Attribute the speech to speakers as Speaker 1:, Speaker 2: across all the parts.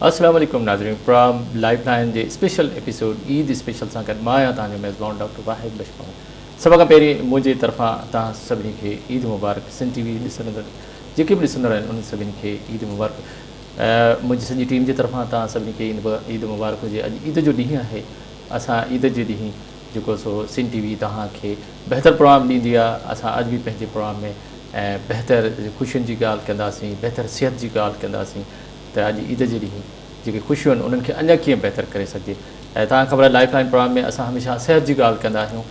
Speaker 1: السلام عليڪم ناظرين پروگرام لائف لائن جي اسپيشل ايپيسوڊ عيد اسپيشل سان گڏ مان آهيان توهان جو ميزبان ڊاڪٽر واحد بخش پنهور. سڀ کان پهرين منهنجي طرفان توهان سڀني کي عيد مبارڪ. سنڌ ٽي وي ڏسندڙ جيڪي به ڏسندڙ آهن انهن سڀني کي عيد مبارڪ. منهنجي سڄي ٽيم جي طرفان توهان سڀني کي عيد مبارڪ هجي. اڄ عيد جو ڏينهن آهي. اسان عيد جي ڏينهن جيڪو سو سنڌ ٽي وي توهان کي بهتر پروگرام ڏيندي آهي. اسان اڄ به پنهنجي پروگرام ۾ بهتر خوشين جي ڳالهه ڪنداسين، بهتر صحت جي ڳالهه ڪنداسين ته اڄ عيد جي ڏينهن جيڪي خوشيون آهن انهن کي اڃا ڪيئن بهتر ڪري سگهجي. ۽ توهان کي خبر آهي لائف لائن پروگرام ۾ اسان هميشه صحت جي ڳالهه ڪندا آهيون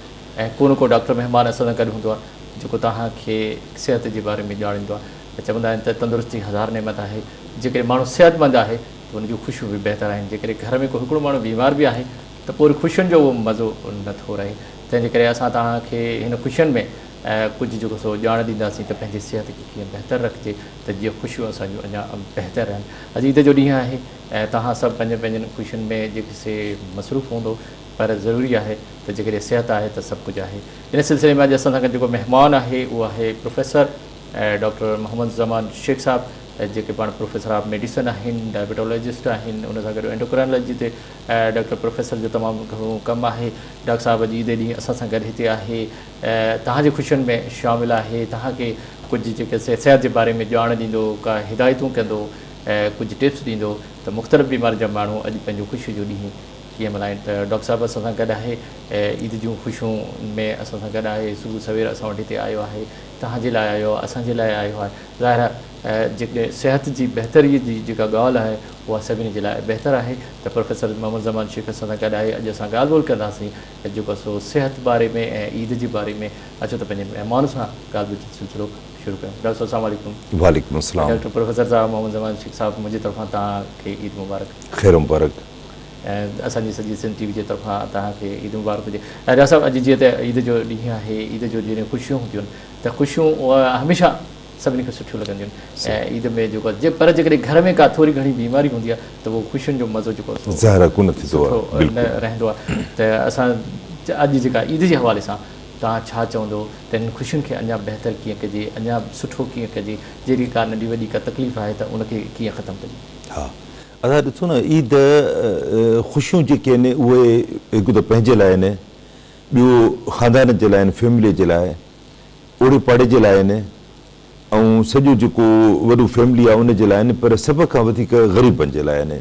Speaker 1: ۽ ڪو نه ڪو ڊاڪٽر مهمان اسان سان گڏ هوندو آهي جيڪو توهان کي صحت جي باري ۾ ڄاڻيندو آهي. چوندا آهن ته تندرستي هزار نعمت آهي. جيڪڏهن ماڻهو صحتمند آهي ته ان جون خوشيون به بهتر آهن. جيڪڏهن گهر ۾ ڪو هڪڙو ماڻهو بيمار به آهي ته پوء وري خوشين جو اهو مزو نه ٿو رهي. تنهن جي ڪري اسان توهان کي هن خوشين ۾ ڪجهه جيڪو سو ڄاڻ ڏينداسين ته پنهنجي صحت کي ڪيئن بهتر رکجي ته جيئن خوشيون اسان جون اڃا بهتر رهن. اڄ عيد جو ڏينهن آهي ۽ توهان سڀ پنهنجن پنهنجن خوشين ۾ جيڪي سي مصروف هوندو پر ضروري آهي ته جيڪڏهن صحت آهي ته سڀ ڪجهه آهي. ان سلسلي ۾ اڄ اسان سان گڏ جيڪو مهمان آهي اهو آهي پروفيسر ڊاڪٽر محمد زمان شيخ صاحب جيڪي پاڻ پروفيسر آف ميڊيسن آهن، ڊائبيٽالاجسٽ آهن، ان سان گڏ اينڊوڪرائنالاجي تي ڊاڪٽر پروفيسر جو تمام گهڻو ڪم آهي. ڊاڪٽر صاحب اڄ عيد ڏينهن اسان سان گڏ هتي آهي، توهان جي خوشين ۾ شامل آهي، توهان کي ڪجهه جيڪي صحت جي باري ۾ ڄاڻ ڏيندو، ڪا هدايتون ڪندو، ڪجهه ٽپس ڏيندو ته مختلف بيمارين جا ماڻهو اڄ پنهنجو خوشي جو ڏينهن ڪيئن ملهائين ته ڊاڪٽر صاحب اسان سان گڏ آهي، عيد جون خوشيون ۾ اسان سان گڏ آهي، صبح سوير اسان وٽ هتي آيو آهي. توهان جي لاء آيو آهي، اسان جي لاء آيو آهي. ظاهر آهي جيڪڏهن صحت جي بهتري جي جيڪا ڳالهه آهي اها سڀني جي لاء بهتر آهي ته پروفيسر محمد زمان شيخ اسان سان گڏ آهي. اڄ اسان ڳالهه ٻولهه ڪنداسين جيڪو سو صحت باري ۾ ۽ عيد جي باري ۾. اچو ته پنهنجي مهمان سان ڳالهه ٻولهه جو سلسلو شروع ڪيون. ڊاڪٽر صاحب السلام عليڪم.
Speaker 2: وعليڪم السلام.
Speaker 1: ڊاڪٽر پروفيسر صاحب محمد زمان شيخ صاحب منهنجي طرفان توهان کي عيد مبارڪ.
Speaker 2: خير مبارڪ.
Speaker 1: ۽ اسان جي سڄي سنڌ ٽي وي جي طرفان توهان کي عيد مبارڪ هجي. ۽ ڊاڪٽر صاحب اڄ جيئن ته عيد جو ڏينهن آهي، عيد جو جڏهن خوشيون هونديون آهن ته خوشيون هميشه سڀني کي سٺيون لڳنديون آهن ۽ عيد ۾ جيڪو آهي پر جيڪڏهن گهر ۾ ڪا ٿوري گهڻي بيماري هوندي آهي ته اهو خوشين جو مزو جيڪو آهي سو
Speaker 2: ظاهر آهي ڪونه ٿيندو آهي.
Speaker 1: سٺو نه رهندو آهي ته اسان اڄ جيڪا عيد جي حوالي سان توهان ڇا چوندو ته انهن خوشين کي اڃا بهتر ڪيئن ڪجي، اڃا سٺو ڪيئن ڪجي، جيڪڏهن ڪا ننڍي وڏي ڪا تڪليف آهي ته ان کي ڪيئن ختم ڪجي؟
Speaker 2: ها ادا ڏسو نه عيد خوشيون جيڪي آهن اهي هڪ ته پنهنجي لاء آهن ٻيو خاندان جي لاء آهن فيملي جي لاء اوڙي پاڙي جي لاء آهن ۽ سڄو جيڪو وڏو فيملي آهي ان جي لاء آهن پر سڀ کان وڌيڪ غريبن جي لاء آهن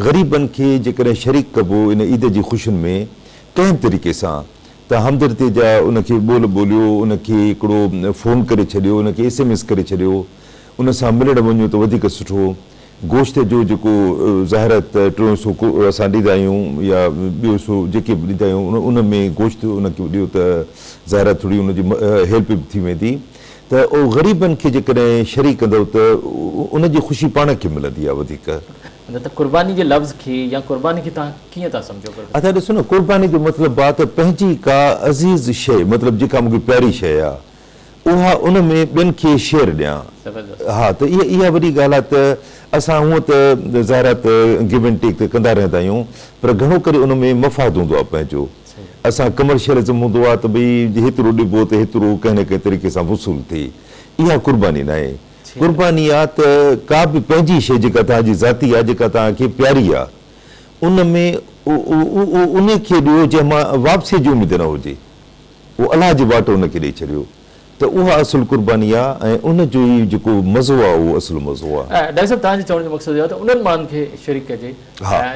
Speaker 2: غريبن کي جيڪڏهن شريڪ ڪبو ان عيد جي خوشين ۾ ڪنهن به طريقي سان ته همدردي جا ان کي ٻول ٻوليو ان کي هڪڙو فون ڪري ڇڏيو ان کي ايس ايم ايس ڪري ڇڏيو ان سان ملڻ وڃو ته وڌيڪ سٺو گوشت جو جيڪو ظاهر آهي ته ٽيون حصو اسان ڏيندا آهيون يا ٻيو حصو جيڪي به ڏيندا آهيون ان ۾ گوشت ان کي ڏيو ته ظاهر آهي ٿوري ان جي هيلپ به ٿي ويندي ته اهو غريبن کي جيڪڏهن شريڪ ڪندؤ ته ان جي خوشي پاڻ کي ملندي آهي وڌيڪ.
Speaker 1: مطلب ته قرباني جي لفظ کي يا قرباني کي توهان ڪيئن ٿا سمجهو پروفيسر؟
Speaker 2: اڇا ڏسو نه قرباني جو مطلب آهي ته پنهنجي ڪا عزيز شيء مطلب جيڪا مون کي پياري شيء آهي اها ان ۾ ٻين کي شيئر ڏيان. ها ته اها اها وڏي ڳالهه آهي ته اسان هونء ته ظاهر آهي ته گيو اينڊ ٽيڪ ته ڪندا رهندا آهيون پر گهڻو ڪري ان ۾ مفاد هوندو آهي پنهنجو. اسان ڪمرشلزم هوندو آهي ته ڀئي هيترو ڏبو ته هيترو ڪنهن نه ڪنهن طريقي سان وصول ٿئي. اها قرباني ناهي. قرباني آهي ته ڪا به پنهنجي شيء جيڪا توهان جي ذاتي آهي جيڪا توهان کي پياري آهي ان ۾ ان کي ڏيو جنهن مان واپسيء جي اميد نه هجي. اهو الله جي واٽ ان کي ڏئي ڇڏيو ته اها اصل قرباني آ ۽ ان جو ئي جيڪو مزو آ اهو اصل مزو آ.
Speaker 1: ڊاڪٽر صاحب توهان جي چوڻ جو مقصد اهو آهي ته انهن ماڻهن کي شريڪ ڪجي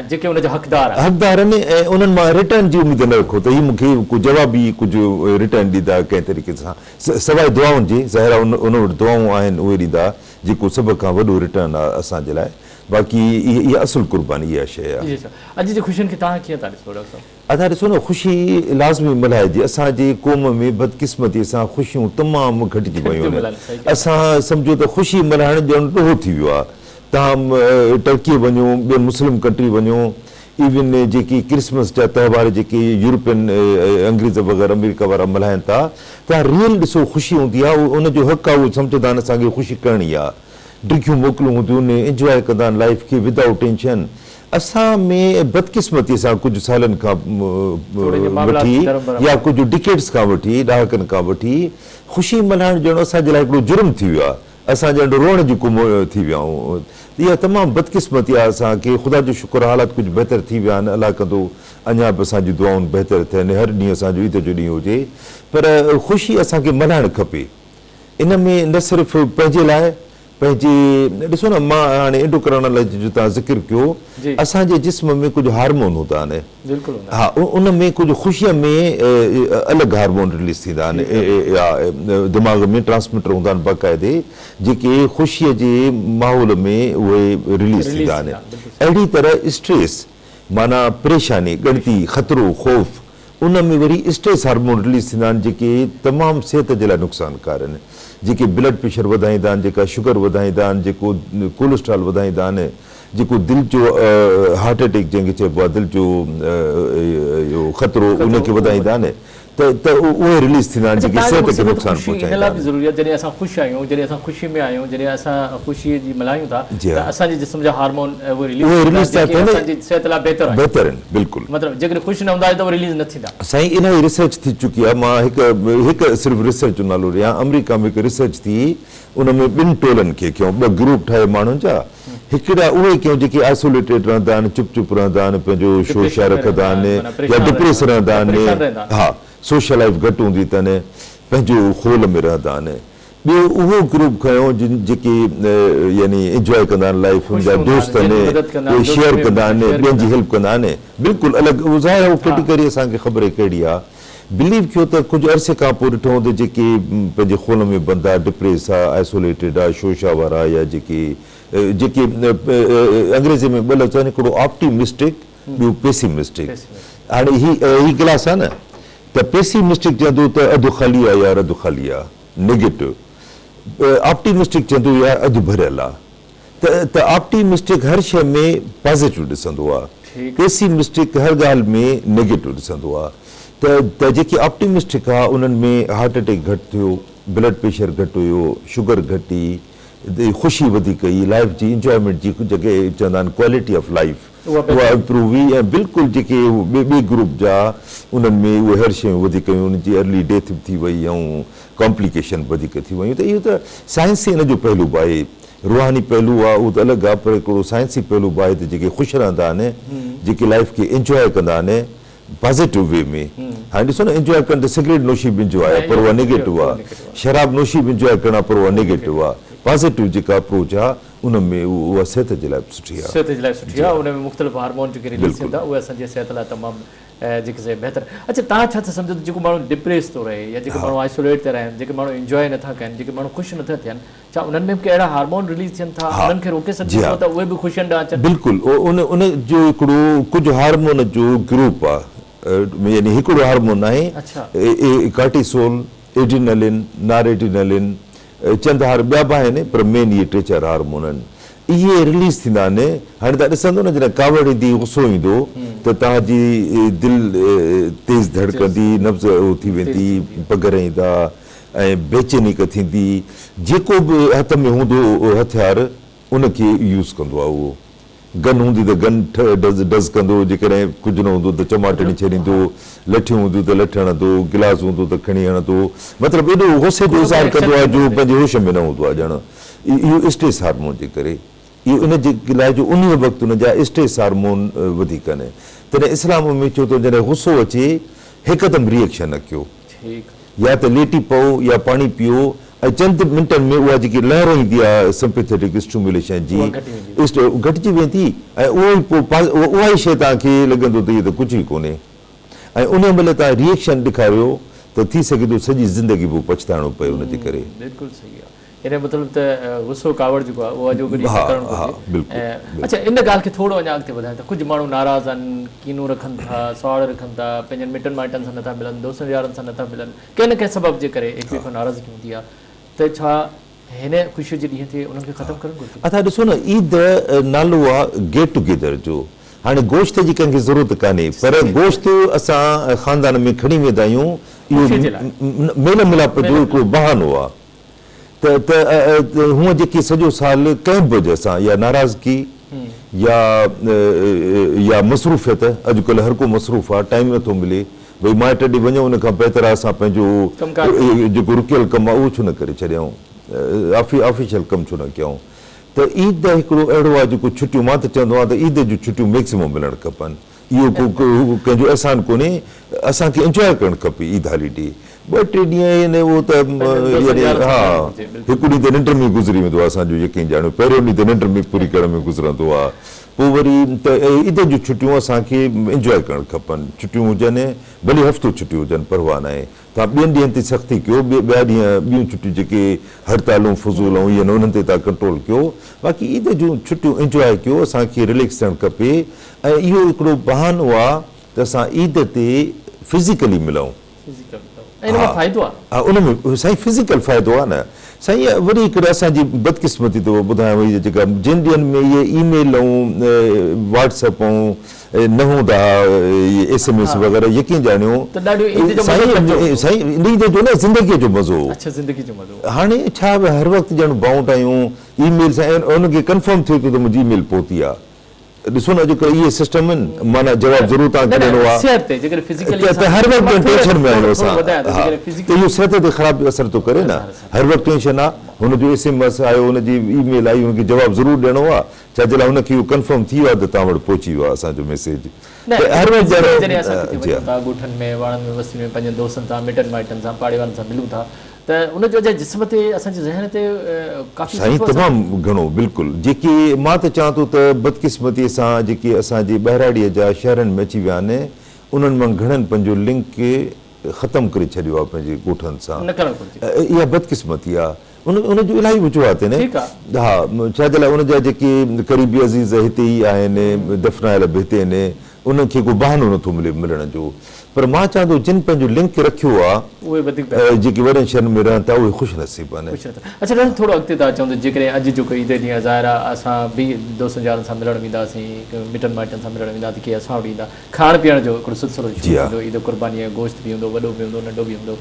Speaker 1: جيڪي ان جا حقدار آهن.
Speaker 2: حقدار آهن ۽ انهن مان ريٽرن جي اميد نه رکو ته هي مون کي ڪو جوابي ڪجهه ريٽرن ڏيندا ڪنهن طريقي سان سواء دعائن جي ظاهر آ ان وٽ دعائون آهن اهي ڏيندا جيڪو سڀ کان وڏو ريٽرن آ اسان جي لاء باقي اها اصل قرباني اها شيء آ.
Speaker 1: جي اڄ جي خوشين کي توهان ڪيئن ٿا ڏسو ڊاڪٽر صاحب؟
Speaker 2: ادا ڏسو نه خوشي لازمي ملهائجي اسان جي قوم ۾ بدقسمتي سان خوشيون تمام گهٽجي ويون آهن اسان سمجهو ته خوشي ملهائڻ ڄڻ ڏوهه ٿي ويو آهي توهان ٽرڪي وڃو ٻين مسلم ڪنٽري وڃو ايون جيڪي ڪرسمس جا تهوار جيڪي يورپين انگريز وغيره آمريڪا وارا ملهائن ٿا توهان ريئل ڏسو خوشي هوندي آهي ان جو حق آهي اهو سمجهندا آهن اسان کي خوشي ڪرڻي آهي ڊگهيون موڪلون هونديون آهن انجواء ڪندا آهن لائف کي ودائوٽ ٽينشن اسان ۾ بدقسمتي سان ڪجهه سالن کان وٺي يا ڪجهه ڊڪيڊس کان وٺي، ڏهاڪن کان وٺي، خوشي ملهائڻ ڄڻ اسان جي لاء هڪڙو جرم ٿي ويو آهي. اسان ڄڻ روئڻ جي ڪم ٿي ويا آهيون. اها تمام بدقسمتي آهي اسان کي. خدا جو شڪر حالات ڪجهه بهتر ٿي ويا آهن. الله ڪندو اڃا به اسان جون دعائون بهتر ٿين، هر ڏينهن اسان جو عيد جو ڏينهن هجي. پر خوشي اسان کي ملهائڻ کپي. ان ۾ نه صرف پنهنجي لاء پنهنجي ڏسو نه مان هاڻي انڊوڪرانالاجي جو توهان ذڪر ڪيو اسان جي جسم ۾ ڪجهه هارمون هوندا آهن ها ان ۾ ڪجهه خوشيء ۾ الڳ هارمون رليز ٿيندا آهن يا دماغ ۾ ٽرانسميٽر هوندا آهن باقاعدي جيڪي خوشيء جي ماحول ۾ اهي رليز ٿيندا آهن اهڙي طرح اسٽريس معنيٰ پريشاني ڳڻتي خطرو خوف ان ۾ وري اسٽريس هارمون رليز ٿيندا آهن جيڪي تمام صحت جي لاء نقصانڪار آهن جيڪي بلڊ پريشر وڌائيندا آهن جيڪا شگر وڌائيندا آهن جيڪو ڪولسٽرال وڌائيندا آهن جيڪو دل جو هارٽ اٽيڪ جنهن کي چئبو آهي دل جو اهو خطرو ان کي وڌائيندا آهن ته ته اهي رليز ٿيندا آهن
Speaker 1: اڇا
Speaker 2: جيڪي
Speaker 1: توهان جي
Speaker 2: صحت کي
Speaker 1: مقصد ته
Speaker 2: نقصان
Speaker 1: خوشي ان
Speaker 2: پهچائيندا
Speaker 1: لاء به
Speaker 2: آهن.
Speaker 1: ضروري آهي جڏهن اسان خوش آهيون جڏهن اسان خوشي ۾ آهيون جڏهن اسان خوشي جي ملهايون ٿا
Speaker 2: جي
Speaker 1: ته
Speaker 2: ها
Speaker 1: اسان جي جسم جا هارمون اهي رليز
Speaker 2: اهي
Speaker 1: ٿيندا
Speaker 2: رليز ٿا
Speaker 1: جيڪي
Speaker 2: ٿين
Speaker 1: اسان جي صحت لاء بهتر آهن.
Speaker 2: بهتر آهن بلڪل.
Speaker 1: مطلب جيڪڏهن خوش نه هوندا آهيون ته اهي رليز نه ٿيندا.
Speaker 2: سائين الاهي ريسرچ ٿي چڪي آهي مان هڪ هڪ صرف ريسرچ جو نالو ڏيان آمريڪا ۾ هڪ ريسرچ ٿي ان ۾ ٻن ٽولن کي ڪيون ٻه گروپ ٺاهي ماڻهن جا هڪڙا اهي ڪيون جيڪي آئسوليٽيڊ رهندا آهن چپ چپ رهندا آهن پنهنجو شوشا
Speaker 1: ڊپريشن ۾
Speaker 2: رکندا
Speaker 1: رهندا
Speaker 2: آهن
Speaker 1: آهن معنيٰ
Speaker 2: يا
Speaker 1: پريشان
Speaker 2: ڊپريس
Speaker 1: رهندا
Speaker 2: رهندا
Speaker 1: آهن
Speaker 2: آهن
Speaker 1: پريشان رهندا آهن.
Speaker 2: ها سوشل لائيف گهٽ هوندي اٿن پنهنجو خول ۾ رهندا آهن ٻيو اهو گروپ کنيو جن جيڪي يعني انجواء ڪندا آهن لائيف ان
Speaker 1: خوش
Speaker 2: جا
Speaker 1: هوندا آهن
Speaker 2: دوست
Speaker 1: جن
Speaker 2: آهن
Speaker 1: جي مدد ڪندا
Speaker 2: اهي
Speaker 1: آهن دوستن
Speaker 2: شيئر
Speaker 1: ۾
Speaker 2: ڪندا آهن
Speaker 1: شيئر
Speaker 2: ٻين
Speaker 1: ڪندا
Speaker 2: جي
Speaker 1: آهن.
Speaker 2: هيلپ ڪندا آهن بلڪل الڳ اهو ظاهر آهي اهو ڪيٽيگري اسان کي خبر ڪهڙي آهي بليو ڪيو ته ڪجهه عرصي کان پوء ڏٺو ته جيڪي پنهنجي خول ۾ بند آهي ڊپريس آهي آئسوليٽيڊ آهي شوشا وارا يا جيڪي جيڪي انگريزي ۾ ٻه لفظ آهن هڪڙو آپٽيمسٽڪ ٻيو پيسيمسٽڪ هاڻي هي هي گلاس آهي نه ته پيسيمسٽڪ چوندو ته اڌ خالي آهي يار اڌ خالي آهي نيگيٽو آپٽيمسٽڪ چوندو يار اڌ ڀريل آهي ته ته آپٽيمسٽڪ هر شيء ۾ پازيٽو ڏسندو آهي پيسيمسٽڪ هر ڳالهه ۾ نيگيٽو ڏسندو آهي ته ته جيڪي آپٽيمسٽڪ آهي انهن ۾ هارٽ اٽيڪ گهٽ ٿيو بلڊ پريشر گهٽ هيو شگر گهٽي خوشي وڌيڪ هئي لائيف جي انجوائمينٽ جي جيڪي چوندا آهن ڪوالٽي آف لائيف اها امپروو هئي ۽ بلڪل جيڪي ٻئي گروپ جا انهن ۾ اهي هر شيون وڌيڪ هيون انهن جي ارلي ڊيٿ به ٿي وئي ۽ ڪامپليڪيشن به وڌيڪ ٿي ويون ته اهو ته سائنسي ان جو پهلو به آهي روحاني پهلو آهي اهو ته الڳ آهي پر هڪڙو سائنسي پهلو به آهي ته جيڪي خوش رهندا آهن جيڪي لائيف کي انجواء ڪندا آهن پازيٽو وي ۾ هاڻي ڏسو نه انجواء ڪرڻ ته سگريٽ نوشي به انجواء آهي پر اها نيگيٽو آهي شراب نوشي به انجواء ڪرڻ آهي پر اها نيگيٽو آهي پازيٽو جيڪا اپروچ آهي ان ۾ اها صحت جي لاء به سٺي آهي.
Speaker 1: صحت جي لاء سٺي آهي ان ۾ مختلف هارمون جيڪي رليز ٿين ٿا اهي اسان جي صحت لاء تمام جيڪي سي بهتر اڇا توهان ڇا ٿا سمجهو ته جيڪو ماڻهو ڊپريس ٿو رهي يا جيڪي ماڻهو آئسوليٽ ٿا رهن جيڪي ماڻهو انجواء نٿا ڪن جيڪي ماڻهو خوش نٿا ٿين ڇا انهن ۾ به ڪي اهڙا هارمون رليز ٿين ٿا انهن کي روڪي
Speaker 2: جي
Speaker 1: سگهجي
Speaker 2: ها
Speaker 1: ٿو ته اهي به خوشين ڏانهن اچن؟
Speaker 2: بلڪل ان ان جو هڪڙو ڪجهه هارمون جو گروپ آ يعني هڪڙو هارمون ناهي ڪارٽيسول ايڊرينالين نار ايڊرينالين چند هار ٻيا به آهن پر مين اهي ٽي چار هارمون آهن اهي رليز ٿيندا آهن هاڻي توهان ڏسندو نه جڏهن ڪاوڙ ايندي غصو ايندو ته توهان جي دل تيز ڌڙڪندي نبض اهو ٿي ويندي پگهر ايندا ۽ بيچيني هڪ ٿيندي جيڪو به هٿ ۾ هوندو هٿيار ان کي يوز ڪندو آهي اهو گن هوندي ته گن ڊز ڊز ڪندو جيڪڏهن ڪجهه نه هوندو ته چماٽ هڻي ڇڏيندو لٺيون هونديون ته لٺ هڻندو گلاس هوندو ته کڻي هڻندو مطلب ايڏو غصي جو اظهار ڪندو آهي جو پنهنجي هوش ۾ نه هوندو آهي ڄڻ اهو اسٽريس هارمون جي ڪري اهو ان جي لاء جو انهيء وقت ان جا اسٽريس هارمون وڌيڪ آهن تڏهن اسلام ۾ چيو ٿو جڏهن غصو اچي هڪدم ري ايڪشن نه ڪيو يا ته ليٽي پئو يا پاڻي پيئو ۽ چند منٽن ۾ اها جيڪي لهر ايندي آهي سمپيٿيٽڪ اسٽيموليشن جي گهٽجي ويندي ۽ اهو ئي پوء اها ئي شيء توهان کي لڳندو ته اهو ته ڪجهه ئي ڪونهي ۽ انهيء مهل توهان ري ايڪشن ڏيکاريو ته ٿي سگهي ٿو سڄي زندگي پوء پڇتائڻو پئي ان جي ڪري.
Speaker 1: بلڪل صحيح آهي. ان جو مطلب ته غصو ڪاوڙ جيڪو آهي اهو اڄوڪو ڏينهن نه ڪرڻ گهرجي ۽ اڇا ان ڳالهه کي ٿورو اڃا اڳتي وڌايون ته ڪجهه ماڻهو ناراض آهن ڪينو رکن ٿا ساڙ رکن ٿا پنهنجن مٽن مائٽن سان نٿا ملن دوستن يارن سان نٿا ملن ڪنهن نه ڪنهن سبب جي ڪري هڪ ٻئي کان ناراضگي هوندي آهي ته ڇا هن خوشي جي ڏينهن تي انهن کي ختم ڪرڻ گهرجي؟
Speaker 2: ادا ڏسو نه عيد نالو آ گيٽ ٽوگيدر جو هاڻي گوشت جي ڪنهن کي ضرورت ڪانهي پر گوشت اسان خاندان ۾ کڻي ويندا آهيون اهو ميل ملاپ جو هڪڙو بهانو آ ته ته هونء جيڪي سڄو سال ڪنهن به وجه سان يا ناراضگي يا يا مصروفيت اڄڪلهه هر ڪو مصروف آ ٽائيم نٿو ملي ڀئي مائٽ ڏي وڃون ان کان بهتر آ اسان پنهنجو جيڪو رڪيل ڪم آ اهو ڇو نه ڪري ڇڏيون. آفيشل ڪم ڇو نه ڪيون ته عيد هڪڙو اهڙو آهي جيڪو ڇٽيون مان ته چوندو آهيان ته عيد جون ڇٽيون ميڪسيمم ملڻ کپن. اهو ڪو ڪنهن جو احسان ڪونهي اسان کي انجواء ڪرڻ کپي عيد هاليڊي ٻه ٽي ڏينهن يعني اهو ته يعني ها هڪ ڏينهن ته ننڊ ۾ گذري ويندو آهي اسان جو يقين ڄاڻيو پهريون ڏينهن ته ننڊ ۾ پوري ڪرڻ ۾ گذرندو آهي پوء وري ته عيد جون ڇٽيون اسان کي انجواء ڪرڻ کپن ڇٽيون هجن ڀلي هفتو ڇٽيون هجن پرواهه ناهي توهان ٻين ڏينهن تي سختي ڪيو، ٻيا ڏينهن ٻيون ڇٽيون جيڪي هڙتالون فضول ۽ اهي آهن انهن تي توهان ڪنٽرول ڪيو، باقي عيد جون ڇٽيون انجواء ڪيو، اسان کي رليڪس ٿيڻ کپي ۽ اهو هڪڙو بهانو آ ته اسان عيد تي فزيڪلي ملون. ها ان ۾ سائين فزيڪل فائدو آ نه سائين وري هڪڙي اسان جي بدقسمتي ٿو ٻڌايان هي جيڪا جن ڏينهن ۾ اهي اي ميل ۽ واٽس اپ ۽ نه هوندا ها اهي ايس ايم ايس وغيره يقين ڄاڻيو سائين سائين عيد جو نه زندگي جو مزو هو هاڻي ڇا هر وقت ڄڻ بائونڊ آهيون اي ميل سان ان کي ڪنفرم ٿئي ٿو ته منهنجي اي ميل پهتي آهي ڏسو نه اڄڪلهه اهي سسٽم آهن معنيٰ جواب ضرور توهان کي ڏيڻو آهي ته هر وقت ڄڻ ٽينشن ۾ آهيون اسان ها ته اهو صحت تي خراب اثر ٿو ڪري نه هر وقت ٽينشن آهي هن جو ايس ايم ايس آيو هن جي اي ميل آئي هن کي جواب ضرور ڏيڻو آهي ڇا جي لاء هن کي اهو ڪنفرم ٿي ويو آهي ته توهان وٽ پهچي ويو آهي اسان جو ميسيج
Speaker 1: نه
Speaker 2: ته هر وقت
Speaker 1: فزيڪلي جڏهن اسان ڪٿي وڃون ٿا ڳوٺن ۾ واڙن ۾ وستين ۾ پنهنجن دوستن سان مٽن مائٽن سان پاڙي وارن سان ملون ٿا ته ان جو جي جسم تي اسان جي ذهن تي ڪافي
Speaker 2: سائين
Speaker 1: سٺو اثر
Speaker 2: تمام گهڻو بلڪل جيڪي مان ته چوان ٿو ته بدقسمتي سان جيڪي اسان جي ٻهراڙي جا شهرن ۾ اچي ويا آهن انهن مان گهڻن پنهنجو لنڪ ختم ڪري ڇڏيو آهي پنهنجي ڳوٺن سان
Speaker 1: نه ڪرڻ گهرجي.
Speaker 2: اها بدقسمتي آهي ان ان جون الاهي وجوهات آهن.
Speaker 1: ٺيڪ آ.
Speaker 2: ها ڇا جي لاء ان جا جيڪي قريبي عزيز هتي ئي آهن دفنايل به هتي آهن انهن کي ڪو بهانو نٿو ملي ملڻ جو پر مان چوان ٿو جن پنهنجو لنڪ رکيو آ
Speaker 1: اهي وڌيڪ بهتر.
Speaker 2: جيڪي وڏن شهرن ۾ رهن ٿا اهي خوش نصيب آهن.
Speaker 1: خوش نصيب اڇا ڊاڪٽر ٿورو اڳتي ٿا اچون ته جيڪڏهن اڄ جو ڪو عيد جو ڏينهن آهي ظاهر آ اسان به دوستن يارن سان ملڻ وينداسين مٽن مائٽن سان ملڻ وينداسين ڪي اسان وٽ ايندا کائڻ پيئڻ جو هڪڙو سلسلو شروع ٿيندو عيد قرباني جو گوشت به هوندو وڏو به هوندو ننڍو به هوندو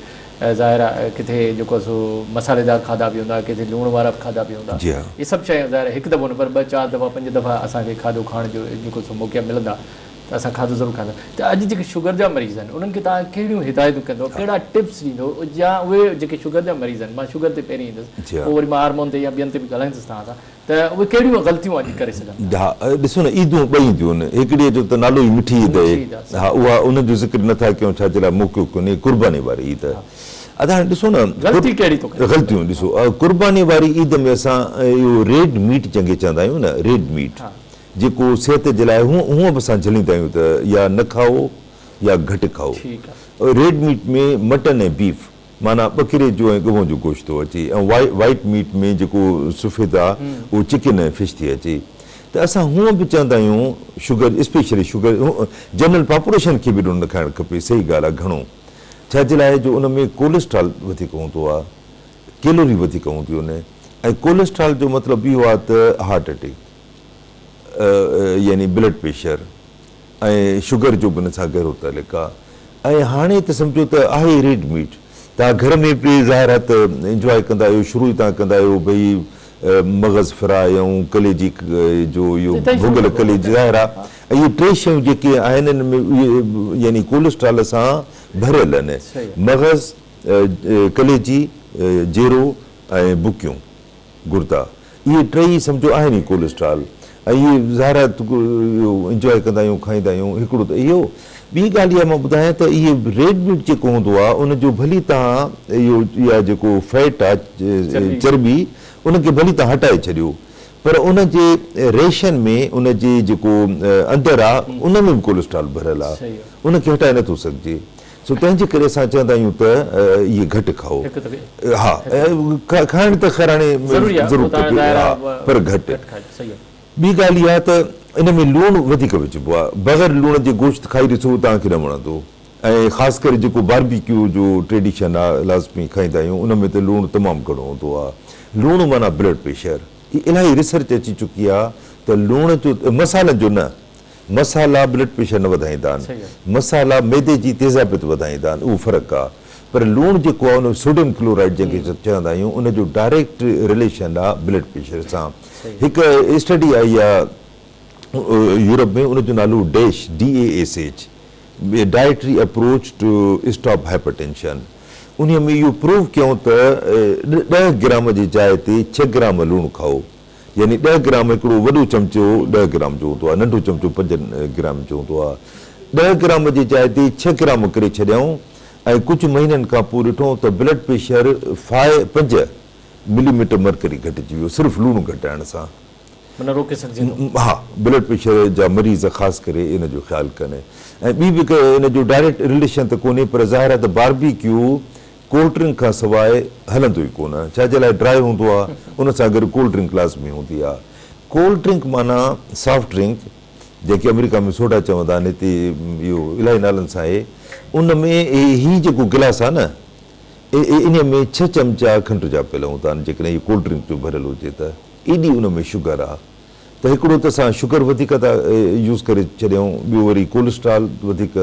Speaker 1: ظاهر آهي ڪٿي جيڪو آهي سو مصالحيدار کاڌا به هوندا ڪٿي لوڻ وارا به کاڌا به هوندا اهي سڀ شيون ظاهر آهي هڪ دفعو نه پر ٻه چار دفعا پنج دفعا اسان کي کاڌو کائڻ جو جيڪو سو موقعا ملندا ته اسان کاڌو ضرور کائيندا ته اڄ جيڪي شگر جا مريض آهن انهن کي توهان ڪهڙيون هدايتون ڪندو ڪهڙا ٽپس ڏيندو يا اهي جيڪي شگر جا مريض آهن مان شگر تي پهرين ايندس پوء وري مان هارمون تي يا ٻين تي به ڳالهائيندس توهان سان ته اهي ڪهڙيون غلطيون اڄ ڪري سگهن ٿا؟
Speaker 2: ها ڏسو نه عيدون ٻه اينديون آهن هڪڙيء جو ته نالو ئي مٺي عيد آهي ها اها ان جو ذڪر نه ٿا ڪيون ڇا جي لاء موقعو ڪونهي قرباني واري عيد ادا هاڻي ڏسو نه
Speaker 1: غلطي ڪهڙي ٿو ڪري
Speaker 2: غلطيون ڏسو قرباني واري عيد ۾ اسان اهو ريڊ ميٽ جنهن کي چوندا آهيون نه ريڊ ميٽ جيڪو صحت جي لاء هونء به اسان جهليندا آهيون ته يا نه کائو يا گهٽ کائو ريڊ ميٽ ۾ مٽن ۽ بيف معنيٰ ٻڪري جو ۽ ڳئون جو گوشت ٿو اچي ۽ وائيٽ ميٽ ۾ جيڪو سفيد آ اهو چڪن ۽ فش ٿي اچي ته اسان هونء به چوندا آهيون sugar specially sugar general population کي به ايڏو نه کائڻ کپي صحيح ڳالهه آ گهڻو ڇا جي لاء جو ان ۾ ڪوليسٽرال وڌيڪ هوندو آ ڪيلوري وڌيڪ هونديون آهن ۽ ڪوليسٽرال جو مطلب اهو آ ته هارٽ اٽيڪ يعني بلڊ پريشر ۽ شگر جو به ان سان گهرو تعلق آ ۽ هاڻي ته سمجهو ته آهي ئي ريڊ ميٽ توهان گهر ۾ به ظاهر آ ته انجواء ڪندا آهيو شروع ئي توهان ڪندا آهيو ڀئي مغز فراء ۽ ڪليجي جو اهو ڀڳل ڪليجي ظاهر آ اهي ٽي شيون جيڪي آهن ان ۾ اهي يعني ڪوليسٽرال سان ڀريل آهن مغز ڪليجي جيرو ۽ بڪيون. گردا اهي ٽئي سمجهو آهن ئي ڪوليسٽرال ۽ اهي ظاهر آهي اهو انجواء ڪندا آهيون کائيندا آهيون هڪڙو ته اهو ٻي ڳالهه اها مان ٻڌايان ته اهي ريڊ ميٽ جيڪو هوندو آهي ان جو ڀلي توهان اهو اها جيڪو فيٽ آهي چرٻي ان کي ڀلي توهان هٽائي ڇڏيو پر ان جي ريشن ۾ ان جي جيڪو اندر آهي ان ۾ به ڪوليسٽرال ڀريل آهي ان کي هٽائي نٿو سگهجي سو تنهن جي ڪري اسان چوندا آهيون ته اهي گهٽ کائو. ها کائڻ ته خير هاڻي ضرور کپي ها پر گهٽ. ٻي ڳالهه اها ته ان ۾ لوڻ وڌيڪ وجهبو آهي. بغير لوڻ جي گوشت کائي ڏسو توهان کي نه وڻندو ۽ خاص ڪري جيڪو باربيڪيو جو ٽريڊيشن آهي لازمي کائيندا آهيون ان ۾ ته لوڻ تمام گهڻو هوندو آهي. لوڻ معنيٰ بلڊ پريشر. هي الاهي ريسرچ اچي چڪي آهي ته لوڻ جو مصالحن جو نه مصالحا بلڊ پريشر نه وڌائيندا آهن. مصالحا معدي جي تيزابيت وڌائيندا آهن اهو فرق آهي پر لوڻ جيڪو آهي ان ۾ سوڊيم ڪلورائيڊ جنهن کي چوندا آهيون ان جو ڊائريڪٽ رليشن آهي بلڊ پريشر سان. هڪ اسٽڊي آئي آهي يورپ ۾ ان جو نالو DASH, DASH، dietary approach to stop hypertension. انهيء ۾ اهو پروو ڪيائون ته ڏهه گرام جي جاء تي ڇهه گرام لوڻ کائو. يعني ڏهه گرام هڪڙو وڏو چمچو ڏهه گرام جو هوندو آهي، ننڍو چمچو 5 گرام جو هوندو آهي. 10 گرام جي جاء تي 6 گرام ڪري ڇڏيائون ۽ ڪجهه مهينن کان پوء ڏٺو ته بلڊ پريشر 5 ملي ميٽر مرڪري گهٽجي ويو صرف لوڻ گهٽائڻ سان.
Speaker 1: معنيٰ روڪي سگهجي ٿو.
Speaker 2: ها، بلڊ پريشر جا مريض خاص ڪري ان جو خيال ڪن ۽ ٻي به ان جو ڊائريڪٽ رليشن ته ڪونهي پر ظاهر آهي ته باربي ڪيو ڪولڊ ڊرنڪ کان سواء هلندو ئي ڪونه، ڇا جي لاء ڊرائي هوندو آ، ان سان گڏ ڪولڊ ڊرنڪ لازمي هوندي آ. ڪولڊ ڊرنڪ معنيٰ سافٽ ڊرنڪ، جنهن کي آمريڪا ۾ سوڊا چوندا آهن، هتي اهو الاهي نالن سان آهي، ان ۾ هي جيڪو گلاس آ نه، انهيء ۾ ڇهه چمچا کنڊ جا پيل هوندا آهن، جيڪڏهن هي ڪولڊ ڊرنڪ جو ڀريل هجي ته ايڏي ان ۾ شگر آ. ته هڪڙو ته اسان شگر وڌيڪ ٿا يوز ڪري ڇڏيون، ٻيو وري ڪولسٽرال وڌيڪ،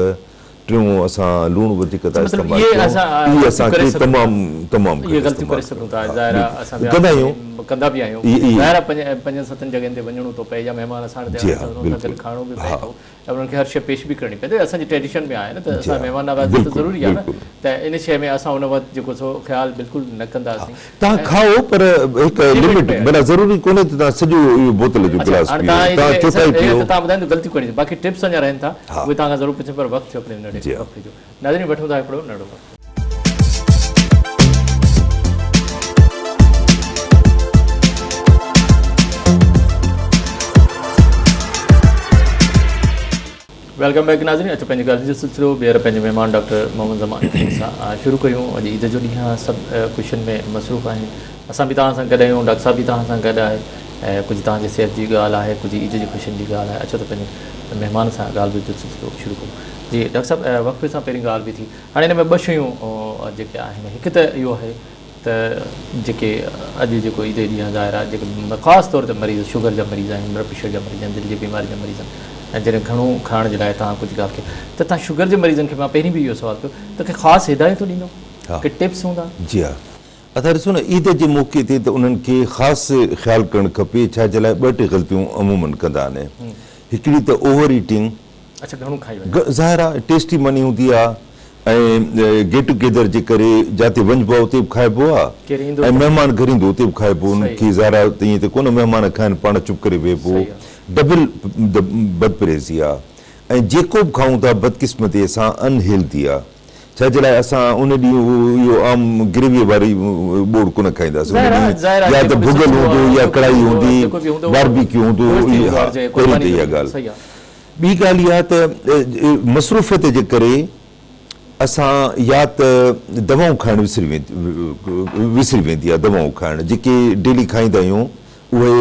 Speaker 2: ٽيون اسان لوڻ وڌيڪ ٿا
Speaker 1: مطلب
Speaker 2: استعمال
Speaker 1: اهي
Speaker 2: ڪيون،
Speaker 1: اسان
Speaker 2: اهي
Speaker 1: غلطيون
Speaker 2: اسان
Speaker 1: ڪري
Speaker 2: کي
Speaker 1: سگهون ٿا.
Speaker 2: تمام تمام
Speaker 1: اهي
Speaker 2: گهٽ
Speaker 1: غلطيون
Speaker 2: استعمال
Speaker 1: ڪري سگهون ٿا
Speaker 2: ها
Speaker 1: ظاهر آهي
Speaker 2: بلڪل
Speaker 1: اسان به
Speaker 2: ڪندا آهيون.
Speaker 1: ڪندا به آهيون
Speaker 2: اهي اهي
Speaker 1: ظاهر آهي پنجن ستن جڳهين تي وڃڻو ٿو پئي يا مهمان اسان وٽ
Speaker 2: جي
Speaker 1: اچن
Speaker 2: ها
Speaker 1: ٿا انهن سان گڏ
Speaker 2: بلڪل
Speaker 1: کائڻو به پئي
Speaker 2: ها
Speaker 1: ٿو ۽ انهن کي هر شيء پيش به ڪرڻي پئي ٿي اسان جي ٽريڊيشن ۾ آهي نه ته
Speaker 2: جي
Speaker 1: اسان
Speaker 2: ها
Speaker 1: مهمان نوازي ته
Speaker 2: بلڪل
Speaker 1: ضروري آهي نه
Speaker 2: بلڪل
Speaker 1: ته ان شيء ۾ اسان ان وقت جيڪو سو خيال بلڪل نه ڪنداسين.
Speaker 2: توهان کائو پر هڪ لمٽ معنيٰ ضروري ڪونهي ته توهان سڄو اهو بوتل جو گلاس پيئو توهان چوٿائي پيئو.
Speaker 1: توهان ٻڌايو غلطيون ڪهڙيون باقي ٽپس اڃا رهن ٿا اهي توهان کان ضرور پڇندس پر وقت ٿيو هڪڙي ننڍڙي وقفي جو ناظرين وٺون ٿا هڪڙو ننڍڙو وقفو. Welcome back ناظرين اچو پنهنجي ڳالهين جو سلسلو ٻيهر پنهنجي مهمان ڊاڪٽر محمد زمان سان شروع ڪريون اڄ عيد جو ڏينهن آهي سڀ خوشين ۾ مصروف آهن اسان به توهان سان گڏ آهيون ڊاڪٽر صاحب به توهان سان گڏ آهي ۽ ڪجهه توهان جي صحت جي ڳالهه آهي ڪجهه عيد جي خوشين جي ڳالهه آهي اچو ته پنهنجي مهمان سان ڳالهه ٻولهه جو سلسلو شروع ڪريون جي ڊاڪٽر صاحب وقفي سان پهرين ڳالهه به ٿي هاڻي هن ۾ ٻه شيون جيڪي آهن هڪ ته اهو آهي ته جيڪي اڄ جيڪو عيد جو ڏينهن ظاهر آهي جيڪي خاص طور تي مريض شگر جا مريض آهن بلڊ پريشر جا مريض آهن دل جي بيماري جا مريض آهن ۽ جڏهن گهڻو کائڻ جي لاء توهان ڪجهه ڳالهه ڪئي ته توهان شگر جي مريضن کي مان پهرين به اهو سوال ڪيو ته ڪي خاص هدايتون ڏيندو ڪي ٽپس هوندا؟
Speaker 2: جي ها ادا ڏسو نه عيد جي موقعي تي ته انهن کي خاص خيال ڪرڻ کپي ڇا جي لاء ٻه ٽي غلطيون عمومن ڪندا آهن هڪڙي ته اوور ايٽنگ
Speaker 1: اڇا گهڻو کائي وڃڻ.
Speaker 2: ظاهر آ ٽيسٽي ماني هوندي آ ۽ گيٽ ٽوگيدر جي ڪري جاتي وڃبو آ اتي به کائبو آ ۽ مهمان گهر ايندو اتي به کائبو ان کي ظاهر آ ته ائين ته ڪونه مهمان کائن پاڻ چپ ڪري ويهبو ڊبل بدپرهيزي آ ۽ جيڪو به کائون ٿا بدقسمتي سان ان هيلدي آ ڇا جي لاء اسان ان ڏينهن اهو عام گريويء واري ٻوڙ ڪونه کائينداسين ان ڏينهن يا ته ڀڳل هوندو يا ڪڙهائي هوندي باربيڪيو هوندو ها پهرين ته اها ڳالهه ٻي ڳالهه اها ته مصروفيت جي ڪري اسان يا ته دوائون کائڻ وسري وسري ويندي آهي دوائون کائڻ جيڪي ڊيلي کائيندا آهيون اهي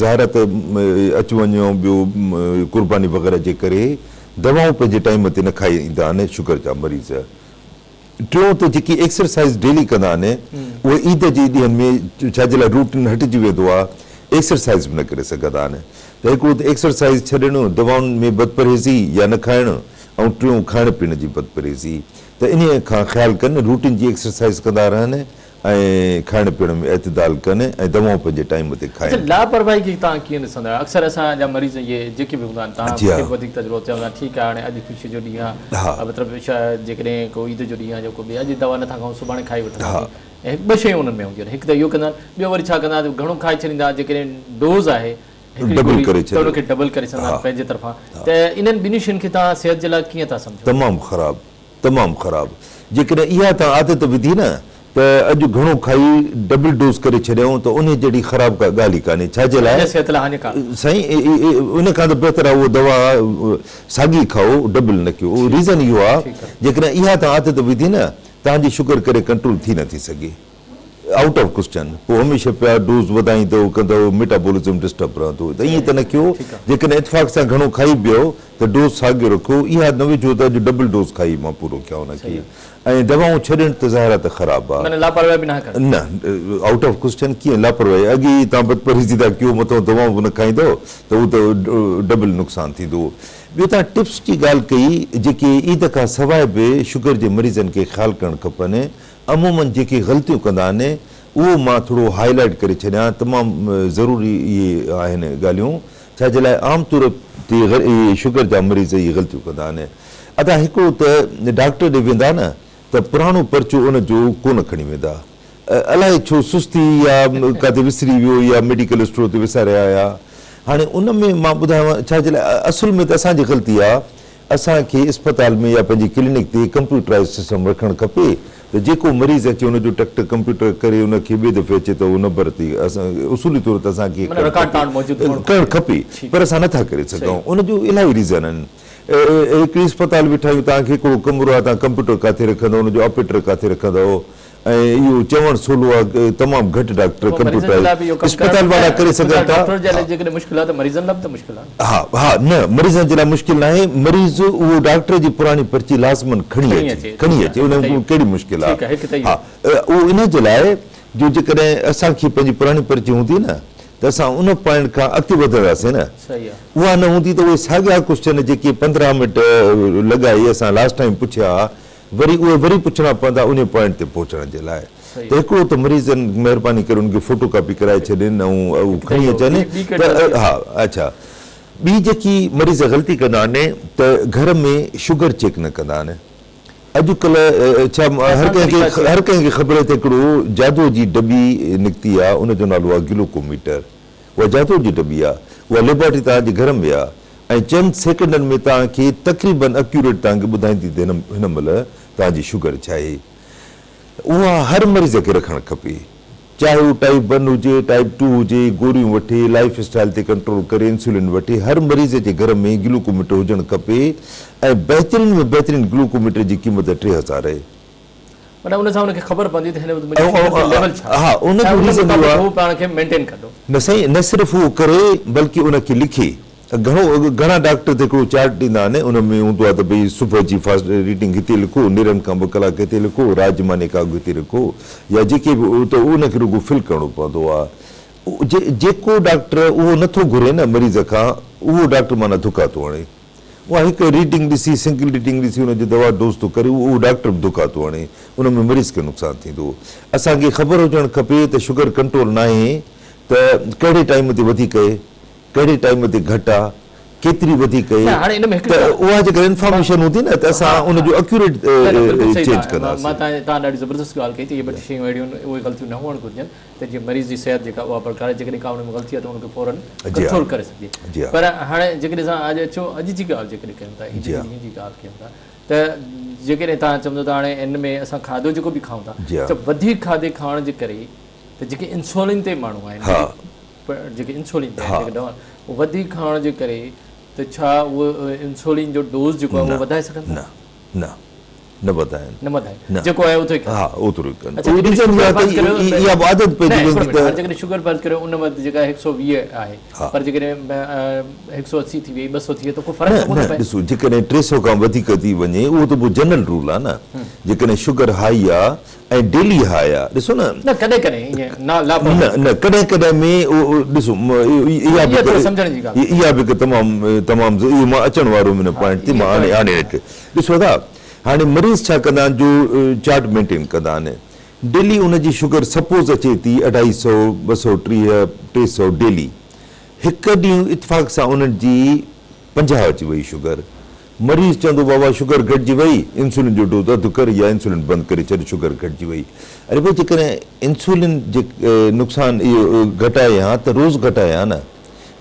Speaker 2: ظاهر آهي ته اچ وڃ ۽ ٻيو قرباني وغيره جي ڪري دوائون پنهنجي ٽائيم تي نه کائيندا آهن شگر جا مريض. ٽيون ته جيڪي ايڪسرسائيز ڊيلي ڪندا آهن اهي عيد جي ڏينهن ۾ ڇا جي لاء روٽين هٽجي ويندو آهي ايڪسرسائيز به نه ڪري سگهندا آهن ته هڪڙو ته ايڪسرسائيز ڇڏڻ، دوائن ۾ بدپرهيزي يا نه کائڻ ۽ ٽيون کائڻ پيئڻ جي بدپرهيزي ته انهيء کان خيال ڪن روٽين جي ايڪسرسائيز ڪندا رهن ۽ کائڻ پيئڻ ۾ اعتدال ڪن ۽ دوائون پنهنجي ٽائيم تي
Speaker 1: اڇا
Speaker 2: کائن.
Speaker 1: لاپرواهي کي توهان ڪيئن ڏسندا آهيو اڪثر اسان جا مريض اهي جيڪي به هوندا آهن توهان
Speaker 2: جي
Speaker 1: کي
Speaker 2: ها.
Speaker 1: به وڌيڪ تجربو چوندا آهن ٺيڪ آهي هاڻي اڄ خوشي جو ڏينهن آهي مطلب جيڪڏهن ڪو عيد جو ڏينهن آهي يا ڪو ٻي اڄ دوا نٿا کائون سڀاڻي کائي وٺنداسين ۽ هڪ ٻه شيون انهن ۾ هونديون آهن هڪ ته اهو ڪندا آهن ٻيو وري ڇا ڪندا آهن گهڻو کائي ڇڏيندا آهن جيڪڏهن ڊوز آهي هڪڙي
Speaker 2: ڊبل
Speaker 1: گوري
Speaker 2: ڪري
Speaker 1: ته ان
Speaker 2: ڇڏيو
Speaker 1: کي ڊبل ڪري ڇڏيندا آهن پنهنجي طرفان ته انهن ٻنهي شين کي توهان صحت جي لاء ڪيئن ٿا سمجهو؟
Speaker 2: تمام خراب تمام خراب. جيڪڏهن اها توهان عادت وڌي نه ته اڄ گهڻو کائي ڊبل ڊوز ڪري ڇڏيائون ته انهي جهڙي خراب ڪا ڳالهه ئي ڪانهي ڇا جي لاء
Speaker 1: صحت لاء هاڃيڪار.
Speaker 2: سائين ان کان ته بهتر آهي اهو دوا ساڳي کائو ڊبل نه ڪيو ريزن اهو آهي جيڪڏهن اها توهان عادت وڌي نه توهان جي شگر ڪري ڪنٽرول ٿي نٿي سگهي آئوٽ آف ڪوسچن پوء هميشه پيا ڊوز وڌائيندؤ ڪندؤ ميٽابولزم ڊسٽرب رهندو ته ائين ته نه ڪيو جيڪڏهن اتفاق سان گهڻو کائي به ويو ته ڊوز ساڳيو رکو اها نه وجهو ته اڄ ڊبل ڊوز کائي مان پورو ڪيان ان کي ۽ دوائون ڇڏڻ ته ظاهر آهي ته خراب آهي.
Speaker 1: معنيٰ لاپرواهي به ناهي ڪرڻي.
Speaker 2: نه آئوٽ آف ڪوسچن ڪيئن لاپرواهي اڳي ئي توهان بدپرهيزي ٿا ڪيو مٿان دوائون به نه کائيندؤ ته اهو ته ڊبل نقصان ٿيندو. ٻيو توهان ٽپس جي ڳالهه ڪئي جيڪي عيد کان سواء به شگر جي مريضن کي خيال ڪرڻ کپن عموماً جيڪي غلطيون ڪندا آهن اهو مان ٿورو هائي لائيٽ ڪري ڇڏيان تمام ضروري اهي آهن ڳالهيون ڇا جي لاء عام طور تي اهي شگر جا مريض اهي غلطيون ڪندا آهن ادا هڪڙو ته ڊاڪٽر ڏي ويندا نه ته پراڻو پرچو ان جو ڪونه کڻي ويندا. الائي ڇو سستي يا ڪاٿي وسري ويو يا ميڊيڪل اسٽور تي وساري آيا. هاڻي ان ۾ مان ٻڌايان ڇا جي لاء اصل ۾ ته اسان جي غلطي آ. اسان کي اسپتال ۾ يا پنهنجي ڪلينڪ تي ڪمپيوٽرائيز سسٽم رکڻ کپي ته جيڪو مريض اچي ان جو ٽڪ ٽڪ ڪمپيوٽر ڪري ان کي ٻئي دفعي اچي ته اهو نمبر تي اسان اصولي طور ته اسان کي ڪرڻ کپي پر اسان نٿا ڪري سگهون ان جو الاهي ريزن آهن. هڪڙي اسپتال ويٺا آهيون توهان کي هڪڙو ڪمرو آهي توهان ڪمپيوٽر ڪاٿي رکندؤ ان جو آپريٽر ڪاٿي رکندؤ ۽ اهو چوڻ سولو آهي تمام گهٽ ڊاڪٽر ڪمپيوٽرائيز اسپتال وارا ڪري سگهن ٿا. ها ها نه مريضن جي لاء مشڪل ناهي مريض اهو ڊاڪٽر جي پراڻي پرچي لازمن کڻي اچي کڻي اچي ان ۾ ڪهڙي مشڪل آهي ها اهو ان جي لاء جو جيڪڏهن اسان کي پنهنجي پراڻي پرچي هوندي نه ته اسان ان پوائنٽ کان اڳتي وڌنداسين نه اها نه هوندي ته اهي ساڳيا ڪوسچن جيڪي 15 منٽ لڳائي اسان لاسٽ ٽائيم پڇيا ها وري اهي وري پڇڻا پوندا انهي پوائنٽ تي پهچڻ جي لاء ته هڪڙو ته مريضن مهرباني ڪري ان کي فوٽو ڪاپي ڪرائي ڇڏين ۽ اهو کڻي اچن ته ها اڇا ٻي جيڪي مريض غلطي ڪندا آهن ته گهر ۾ شگر چيڪ نه ڪندا آهن اڄ ڪلهه ڇا هر ڪنهن کي هر ڪنهن کي خبر آهي ته هڪڙو جادو جي ڊٻي نڪتي آهي ان جو نالو آهي گلوڪوميٽر اها جادو جي ڊٻي آهي اها ليبارٽري توهان جي گهر ۾ آهي ۽ چند سيڪنڊن ۾ توهان کي تقريبن اڪيوريٽ توهان کي ٻڌائيندي ته هن مهل توهان جي شگر ڇا آهي. اها هر مريض کي رکڻ کپي. چاهي هو ٽائيپ ون هجي، ٽائيپ ٽو هجي، گوريون وٺي، لائيف اسٽائيل تي ڪنٽرول ڪري، انسولين وٺي، هر مريض جي گهر ۾ گلوڪوميٽر هجڻ کپي ۽ بهترين ۾ بهترين گلوڪوميٽر جي قيمت 3000 آهي.
Speaker 1: معنيٰ ان سان ان کي خبر پوندي ته هن وقت منهنجي شگر جو ليول ڇا
Speaker 2: آهي
Speaker 1: ۽ ان مطابق هو پاڻ کي مينٽين ڪندو.
Speaker 2: نه سائين نه صرف اهو ڪري بلڪه ان کي لکي. گهڻو گهڻا ڊاڪٽر ته هڪڙو چارٽ ڏيندا آهن ان ۾ هوندو آهي ته ڀئي صبح جي فاسٽ ريڊنگ هتي لکو، نيرن کان 2 ڪلاڪ هتي لکو، رات جي ماني کان اڳ هتي لکو يا جيڪي به ته ان کي رڳو فل ڪرڻو پوندو آهي. جيڪو ڊاڪٽر اهو نٿو گهري نه مريض کان اهو ڊاڪٽر معنيٰ ڌڪا ٿو هڻي. اها هڪ ريڊنگ ڏسي سنگل ريڊنگ ڏسي ان جو دوا ڊوز ٿو ڪري اهو ڊاڪٽر به ڌڪا ٿو هڻي ان ۾ مريض کي نقصان ٿيندو. اسان کي خبر هجڻ کپي ته شگر ڪنٽرول ناهي ته ڪهڙي ٽائيم تي وڌيڪ اهي ڪهڙي ٽائيم تي گهٽ آ ڪيتري وڌيڪ اهي ته اها جيڪڏهن انفارميشن هوندي نه ته اسان ان جو اڪيوريٽ چينج ڪنداسين.
Speaker 1: مان توهان ڏاڍي زبردست ڳالهه ڪئي ته اهي ٻه ٽي شيون اهڙيون آهن اهي غلطيون نه هئڻ گهرجن ته جيئن مريض جي صحت جيڪا اها برقرار رهي جيڪڏهن ڪا ان ۾ غلطي آهي ته ان کي فورن ڪنٽرول ڪري سگهجي پر هاڻي جيڪڏهن اسان اڄ اچو اڄ جي ڳالهه جيڪڏهن ڪيون ٿا عيد جي ڏينهن جي ڳالهه ڪيون ٿا ته جيڪڏهن توهان چوندو ته هاڻي ان ۾ اسان کاڌو جيڪو به کائون ٿا ته وڌيڪ کاڌي کائڻ جي ڪري ته جيڪي انسولين تي ماڻهو آهن جيڪي انسولين تي آهن جيڪي دوا وڌيڪ کائڻ جي ڪري ته ڇا اهو انسولين جو ڊوز جيڪو آهي اهو وڌائي سگهن ٿا؟
Speaker 2: نه نه نه وڌائين.
Speaker 1: نه وڌائين. جيڪو آهي اوترو ئي ڪن.
Speaker 2: ها اوترو ئي ڪن. اهو ريزن اها ته اها به عادت پئجي ويندي ته.
Speaker 1: جيڪڏهن شگر فرض ڪريو ان وقت جيڪا 120 آهي پر جيڪڏهن 180 ٿي وئي 200 ٿي وئي ته ڪو فرق ته ڪونه
Speaker 2: پئي. نه ڏسو جيڪڏهن 300 کان وڌيڪ ٿي وڃي اهو ته پوء جنرل رول آهي نه جيڪڏهن شگر هائي آهي ۽ ڊيلي هاء آ ڏسو نه.
Speaker 1: نه ڪڏهن ڪڏهن ائين نه لا
Speaker 2: نه نه ڪڏهن ڪڏهن ۾ ڏسو اها به
Speaker 1: سمجهڻ جي ڳالهه
Speaker 2: اها به هڪ تمام تمام اهو مان اچڻ وارو هيم ان پوائنٽ تي مان هاڻي هاڻي ڏسو ادا هاڻي مريض ڇا ڪندا آهن جو چارٽ مينٽين ڪندا آهن ڊيلي ان جي شگر سپوز اچي ٿي 250 230 300 ڊيلي هڪ ڏينهن اتفاق سان انهن جي 50 اچي وئي شگر مريض چوندو بابا شگر گهٽجي وئي انسولين جو ڊوز اڌ ڪر يا انسولين بند ڪري ڇڏ شگر گهٽجي وئي. اري ڀئي جيڪڏهن انسولين جي نقصان اهو گهٽائي ها ته روز گهٽائي ها نه.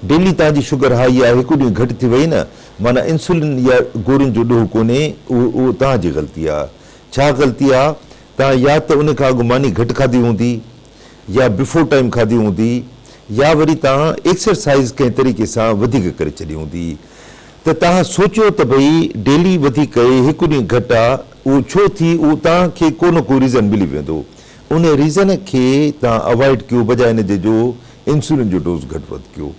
Speaker 2: ڊيلي توهان جي شگر هائي آهي هڪ ڏينهن گهٽ ٿي وئي نه معنيٰ انسولين يا گورين جو ڏوهه ڪونهي اهو اهو توهان جي غلطي آهي. ڇا غلطي آهي توهان يا ته ان کان اڳ ماني گهٽ کاڌي هوندي يا بفور ٽائيم کاڌي هوندي يا وري توهان ايڪسرسائيز ڪنهن طريقي سان وڌيڪ ڪري ڇڏي هوندي. ته توهان سوچيو ته ڀئي ڊيلي وڌيڪ اهي هڪ ڏينهن گهٽ آ اهو ڇو ٿي اهو توهان کي ڪو نه ڪو ريزن ملي ويندو ان ريزن کي توهان اوائڊ ڪيو بجاء ان جي جو انسولين جو ڊوز گهٽ وڌ ڪيو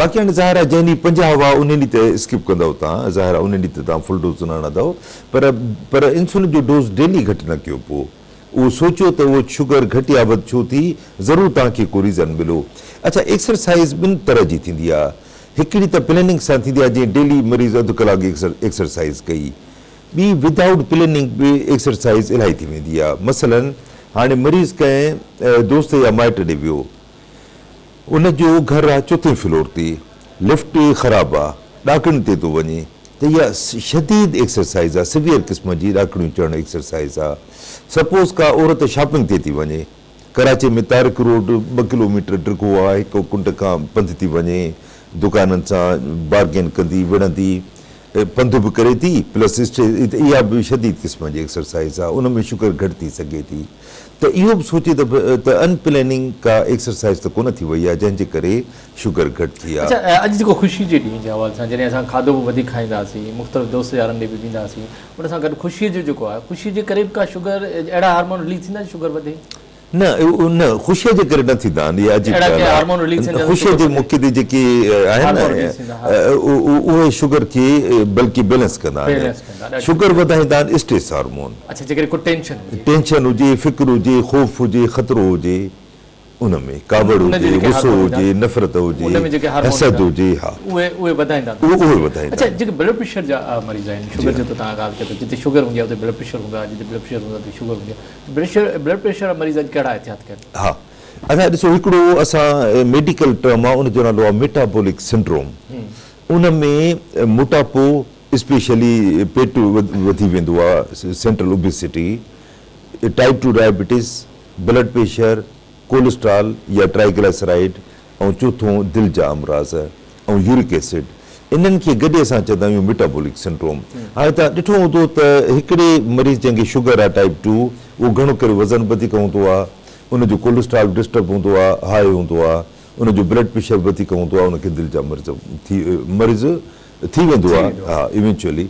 Speaker 2: باقي هاڻي ظاهر آ جنهن ڏينهن 50 هئا ان ڏينهن ته اسڪپ ڪندؤ توهان ظاهر آ ان ڏينهن ته توهان فل ڊوز نه هڻندؤ پر پر انسولين جو ڊوز ڊيلي گهٽ نه ڪيو پوء اهو سوچيو ته اهو شگر گهٽ يا وڌ ڇو ٿي ضرور توهان کي ڪو ريزن ملو اڇا ايڪسرسائيز ٻن طرح جي ٿيندي آ هڪڙي ته پليننگ سان ٿيندي آهي جيئن ڊيلي مريض اڌ ڪلاڪ ايڪسرسائيز ڪئي. ٻي ودائوٽ پليننگ به ايڪسرسائيز الاهي ٿي ويندي آهي. مثلاً هاڻي مريض ڪنهن دوست يا مائٽ ڏي ويو. ان جو گهر آهي چوٿين فلور تي. لفٽ خراب آهي. ڏاڪڻين تي ٿو وڃي. ته اها شديد ايڪسرسائيز آهي، سويئر قسم جي ڏاڪڻيون چڙهڻ ايڪسرسائيز آهي. سپوز ڪا عورت شاپنگ تي ٿي وڃي، ڪراچي ۾ طارق روڊ ٻه ڪلوميٽر ڊگهو آهي، هڪ ڪنڊ کان پنڌ ٿي وڃي، دڪانن سان بارگين ڪندي، وڙهندي، پنڌ به ڪري ٿي پلس اسٽريس، ته اها به شديد قسم جي ايڪسرسائيز آهي، ان ۾ شگر گهٽ ٿي سگهي ٿي. ته اهو به سوچي ته ته ان پلاننگ ڪا ايڪسرسائيز ته ڪونه ٿي وئي آهي جنهن جي ڪري شگر گهٽ ٿي آهي.
Speaker 1: اڇا اڄ جيڪو خوشي جي ڏينهن جي حوالي سان جڏهن اسان کاڌو به وڌيڪ کائينداسين مختلف دوست يارن ڏي به وينداسين ان سان گڏ خوشي جو جيڪو آهي خوشي جي ڪري به ڪا شگر اهڙا هارمون رليز ٿيندا جو شگر وڌي؟
Speaker 2: نه نه خوشي جي ڪري نه ٿيندا آهن اها عجيب
Speaker 1: اهڙا
Speaker 2: ڳالهه
Speaker 1: ڪي
Speaker 2: آهي
Speaker 1: هارمون رليز ٿين جنهن سان
Speaker 2: خوشي
Speaker 1: شگر
Speaker 2: جي
Speaker 1: وڌي؟
Speaker 2: موقعي تي جيڪي آهن
Speaker 1: هارمون
Speaker 2: نه
Speaker 1: رليز ٿيندا ها.
Speaker 2: اهي شگر کي بلڪه بيلنس ڪندا آهن
Speaker 1: بيلنس ڪندا ڏاڍي
Speaker 2: شگر
Speaker 1: سٺي ڳالهه.
Speaker 2: وڌائيندا آهن اسٽريس هارمون.
Speaker 1: اڇا جيڪڏهن ڪو ٽينشن هجي.
Speaker 2: ٽينشن هجي، فڪر هجي، خوف هجي، خطرو هجي ان ۾ ڪاوڙ
Speaker 1: ان جي
Speaker 2: هجي،
Speaker 1: جيڪي
Speaker 2: غصو
Speaker 1: هارمون ايندا
Speaker 2: هجي، نفرت هجي،
Speaker 1: ان ۾ جيڪي هارمون
Speaker 2: حسد
Speaker 1: ايندا
Speaker 2: هجي ها.
Speaker 1: اهي اهي وڌائيندا
Speaker 2: اهي اهي وڌائيندا
Speaker 1: اڇا
Speaker 2: آهن.
Speaker 1: جيڪي بلڊ پريشر جا مريض آهن
Speaker 2: جي
Speaker 1: شگر
Speaker 2: ها.
Speaker 1: جو ته توهان ڳالهه ڪئي ته جتي شگر هوندي آهي اتي بلڊ پريشر هوندو آهي جتي بلڊ پريشر هوندو آهي اتي شگر هوندي آهي ته بلڊ پريشر جا مريض اڄ ڪهڙا احتياط ڪن؟
Speaker 2: ها اڇا ڏسو هڪڙو اسان ميڊيڪل ٽرم آهي ان جو نالو آهي ميٽابولڪ سنڊروم ان ۾ موٽاپو اسپيشلي پيٽ وڌي ويندو آهي central obesity type 2 diabetes blood pressure cholesterol يا ٽرائي گليسرائيڊ ۽ چوٿون دل جا امراض ۽ يورڪ ايسڊ انهن کي گڏي اسان چوندا آهيون ميٽابولڪ سنڊروم. هاڻي توهان ڏٺو هوندو ته هڪڙي مريض جنهن کي شگر آهي ٽائيپ 2 اهو گهڻو ڪري وزن وڌيڪ هوندو آهي ان جو ڪولسٽرال ڊسٽرب هوندو آهي هاء هوندو آهي ان جو بلڊ پريشر وڌيڪ هوندو آهي ان کي دل جا مرض ٿي مرض ٿي ويندو آهي ها ايونچوئلي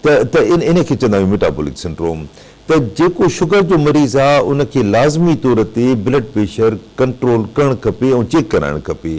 Speaker 2: ته ته ان کي چوندا آهيون ميٽابولڪ سنڊروم. ته جيڪو شگر جو مريض آ ان کي لازمي طور تي بلڊ پريشر ڪنٽرول ڪرڻ کپي ۽ چيڪ ڪرائڻ کپي.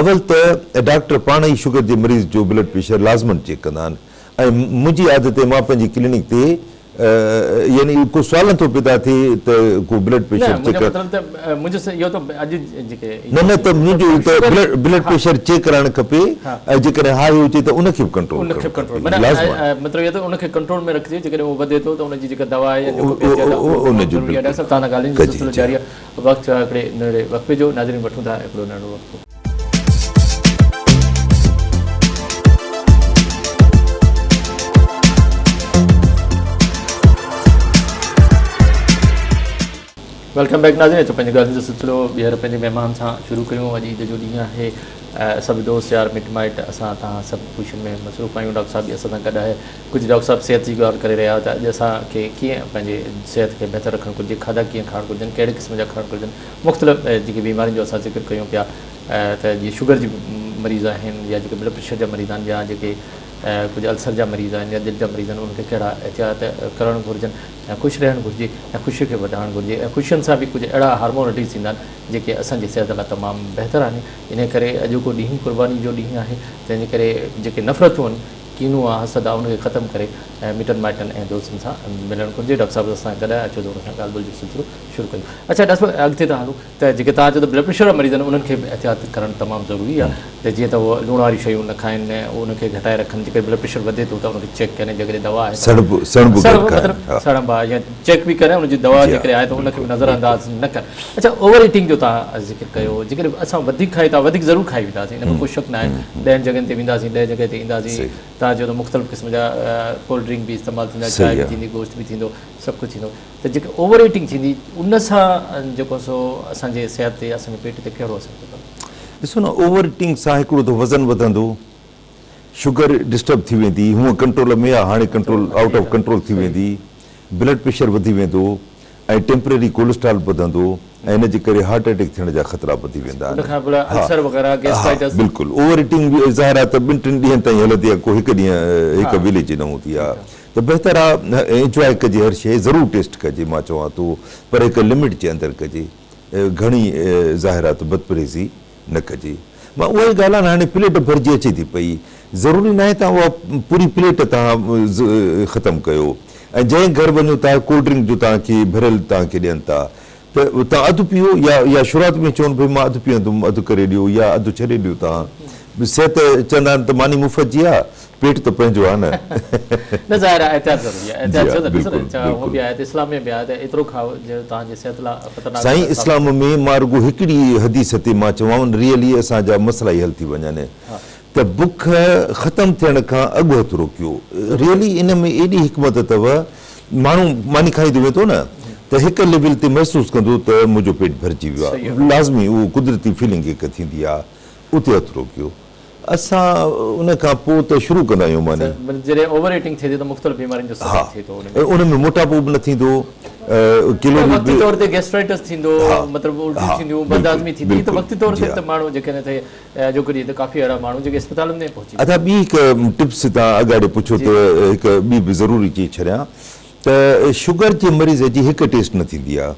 Speaker 2: اول ته ڊاڪٽر پاڻ ئي شگر جي مريض جو بلڊ پريشر لازمن چيڪ ڪندا آهن ۽ منهنجي عادت آهي مان پنهنجي ڪلينڪ تي يعني ڪو سوال نٿو پيدا ٿئي ته ڪو بلڊ
Speaker 1: نه
Speaker 2: پريشر چيڪ
Speaker 1: منهنجو مطلب ته منهنجو اهو ته اڄ جيڪي
Speaker 2: نه نه ته منهنجو ته
Speaker 1: شگر
Speaker 2: بلڊ
Speaker 1: ها
Speaker 2: پريشر چيڪ ڪرائڻ کپي
Speaker 1: ها
Speaker 2: ۽ جيڪڏهن هاء هجي ته ان کي به ڪنٽرول
Speaker 1: ان کي
Speaker 2: ڪرڻ
Speaker 1: به ڪنٽرول
Speaker 2: کپي
Speaker 1: معنيٰ
Speaker 2: لازمن.
Speaker 1: مطلب اهو ته ان کي ڪنٽرول ۾ رکجي جيڪڏهن اهو وڌي ٿو ته ان جي جيڪا دوا آهي يا جيڪو به احتياط آهي اهو
Speaker 2: ان
Speaker 1: تمام
Speaker 2: جو
Speaker 1: ضروري آهي. ڊاڪٽر
Speaker 2: بلڪل
Speaker 1: صاحب توهان سان ڳالهين جو
Speaker 2: ڪجي
Speaker 1: سلسلو
Speaker 2: جي
Speaker 1: جاري
Speaker 2: ها.
Speaker 1: آهي وقت ٿيو آهي هڪڙي ننڍڙي وقفي جو ناظرين وٺون ٿا هڪڙو ننڍڙو وقفو. Welcome back ناظرين اچو پنهنجي ڳالهين جو سلسلو ٻيهر پنهنجي مهمان سان شروع ڪيون اڄ عيد جو ڏينهن آهي سڀ دوست يار مٽ مائٽ اسان توهان سڀ خوشين ۾ مصروف آهيون ڊاڪٽر صاحب به اسان سان گڏ آهي ڪجهه ڊاڪٽر صاحب صحت جي ڳالهه ڪري رهيا ته اڄ اسان کي ڪيئن پنهنجي صحت کي بهتر رکڻ گهرجي کاڌا ڪيئن کائڻ گهرجن ڪهڙي قسم جا کائڻ گهرجن مختلف جيڪي بيمارين جو اسان ذڪر ڪيون پيا ته جيئن شگر جي مريض آهن يا جيڪي بلڊ پريشر جا مريض آهن يا جيڪي ڪجهه السر جا مريض آهن يا دل جا مريض آهن انهن کي ڪهڙا احتياط ڪرڻ گهرجن ۽ خوش رهڻ گهرجي ۽ خوشي کي وڌائڻ گهرجي ۽ خوشين سان به ڪجهه اهڙا هارمون رليز ٿيندا آهن جيڪي اسان جي صحت لاء تمام بهتر آهن انهي ڪري اڄوڪو ڏينهن قرباني جو ڏينهن آهي تنهن جي ڪري جيڪي نفرتون آهن ڪينو آهي حسد آهي ان کي ختم ڪري ۽ مٽن مائٽن ۽ دوستن سان ملڻ گهرجي ڊاڪٽر صاحب اسان سان گڏ آهي اچو ته ان سان ڳالهه ٻولهه جو سلسلو شروع ڪيون اڇا ڊاڪٽر صاحب اڳتي ٿا هلون ته جيڪي توهان چئو ته بلڊ پريشر وارا مريض آهن انهن کي به احتياط ڪرڻ تمام ضروري آهي ته جيئن ته هو لوڻ واريون شيون نه کائن ان کي گهٽائي رکن جيڪڏهن بلڊ پريشر وڌي ٿو ته ان کي چيڪ ڪن جيڪڏهن دوا آهي ته
Speaker 2: سڻڀ سڻڀ گهٽ
Speaker 1: سڻڀ
Speaker 2: کائن
Speaker 1: مطلب
Speaker 2: ها
Speaker 1: سڻڀ آهي يا چيڪ به ڪرين ان جي دوا
Speaker 2: جي ها
Speaker 1: جيڪڏهن آهي ته ان کي
Speaker 2: بلڪل
Speaker 1: به نظر
Speaker 2: بلڪل
Speaker 1: انداز نه ڪن اڇا اوور ايٽنگ جو توهان ذڪر ڪيو جيڪڏهن اسان وڌيڪ کائي ٿا وڌيڪ ضرور کائي وينداسين ان ۾ ڪو شڪ نه آهي ڏهن جڳهن تي وينداسين ڏهه جڳهه تي اينداسين
Speaker 2: صحيح
Speaker 1: توهان چئو ته مختلف قسم جا ڪولڊ ڊرنڪ به استعمال ٿيندا چانهه
Speaker 2: صحيح
Speaker 1: به
Speaker 2: آهي
Speaker 1: ٿيندي گوشت به ٿيندو سڀ ڪجهه ٿيندو ته جيڪا اوور ايٽنگ ٿيندي ان سان جيڪو سو اسان جي صحت تي اسان جي پيٽ تي ڪهڙو اثر ٿو پوي؟
Speaker 2: ڏسو نه اوور ايٽنگ سان هڪڙو ته وزن وڌندو، شگر ڊسٽرب ٿي ويندي، هونء ڪنٽرول ۾ آ هاڻي ڪنٽرول آئوٽ آف ڪنٽرول ٿي ويندي، بلڊ پريشر وڌي ويندو ۽ ٽيمپرري ڪولسٽرال وڌندو ۽ ان جي ڪري هارٽ اٽيڪ ٿيڻ جا خطرا وڌي ويندا
Speaker 1: ان
Speaker 2: آهن.
Speaker 1: کان پوء
Speaker 2: ها
Speaker 1: السر وغيره
Speaker 2: ها
Speaker 1: گيسٽرائٽس.
Speaker 2: بلڪل اوور ايٽنگ به ظاهر آ ته ٻن ٽن ڏينهن تائين هلندي آ ڪو هڪ ڏينهن هڪ ويلي جي نه هوندي آ. ته بهتر آ انجواء ڪجي هر شيء ضرور ٽيسٽ ڪجي مان چوان ٿو پر هڪ لمٽ جي اندر ڪجي گهڻي ظاهر آ ته بدپرهيزي نه ڪجي مان اها ئي ڳالهه آ نه هاڻي پليٽ ڀرجي اچي ٿي پئي ضروري ناهي ته اها پوري پليٽ توهان ختم ڪيو ۽ جنهن گهر وڃو ٿا ڪولڊ ڊرنڪ جو توهان کي ڀريل توهان کي ڏين ٿا ته توهان اڌ پيئو يا يا شروعات ۾ چون ڀئي مان اڌ پيئندم اڌ ڪري ڏيو يا اڌ ڇڏي ڏيو توهان صحت چوندا آهن ته ماني مفت جي آ پيٽ ته پنهنجو آ نه.
Speaker 1: نه ظاهر آهي احتياط ضروري آهي احتياط
Speaker 2: جي ها
Speaker 1: ڇو ته ڏسو نه
Speaker 2: بلڪل
Speaker 1: چا هونء
Speaker 2: بلڪل.
Speaker 1: به آهي ته اسلام ۾ به آهي ته ايترو کائو جيترو توهان جي صحت لاء خطرناڪ
Speaker 2: سائين
Speaker 1: نه ثابت
Speaker 2: اسلام
Speaker 1: ٿئي.
Speaker 2: ۾ مان رڳو هڪڙي حديث تي مان چوان ريئلي اسان جا مسئلا ئي حل ٿي وڃن
Speaker 1: ها.
Speaker 2: ته بک ختم ٿيڻ کان اڳ هٿ روڪيو. ريئلي ان ۾ ايڏي حڪمت اٿو، ماڻهو ماني کائيندو ويندو نه ته هڪ ليول تي محسوس ڪندو ته منهنجو پيٽ ڀرجي ويو آهي، لازمي اهو قدرتي فيلنگ هڪ ٿيندي آهي، اتي هٿ روڪيو. اسان ان کان پوء ته شروع ڪندا آهيون ماني.
Speaker 1: جڏهن اوور ايٽنگ ٿئي ٿي ته مختلف بيمارين جو سبب ٿئي ٿو ان ۾.
Speaker 2: ان ۾ موٽاپو به نه ٿيندو، ڪيلوري به.
Speaker 1: وقتي طور تي گيسٽرائٽس ٿيندو، مطلب الٽيون ٿينديون، بدهاضمي ٿيندي ته وقتي طور تي ته ماڻهو جيڪڏهن ٿئي اڄوڪي ڏينهن ته ڪافي اهڙا ماڻهو جيڪي اسپتالن ۾ پهچي
Speaker 2: ادا ٻي هڪ ٽپس توهان اڳاڙي پڇيو ته هڪ ٻي به ضروري چئي ڇڏيان ته شگر جي مريض جي هڪ ٽيسٽ نه ٿيندي آهي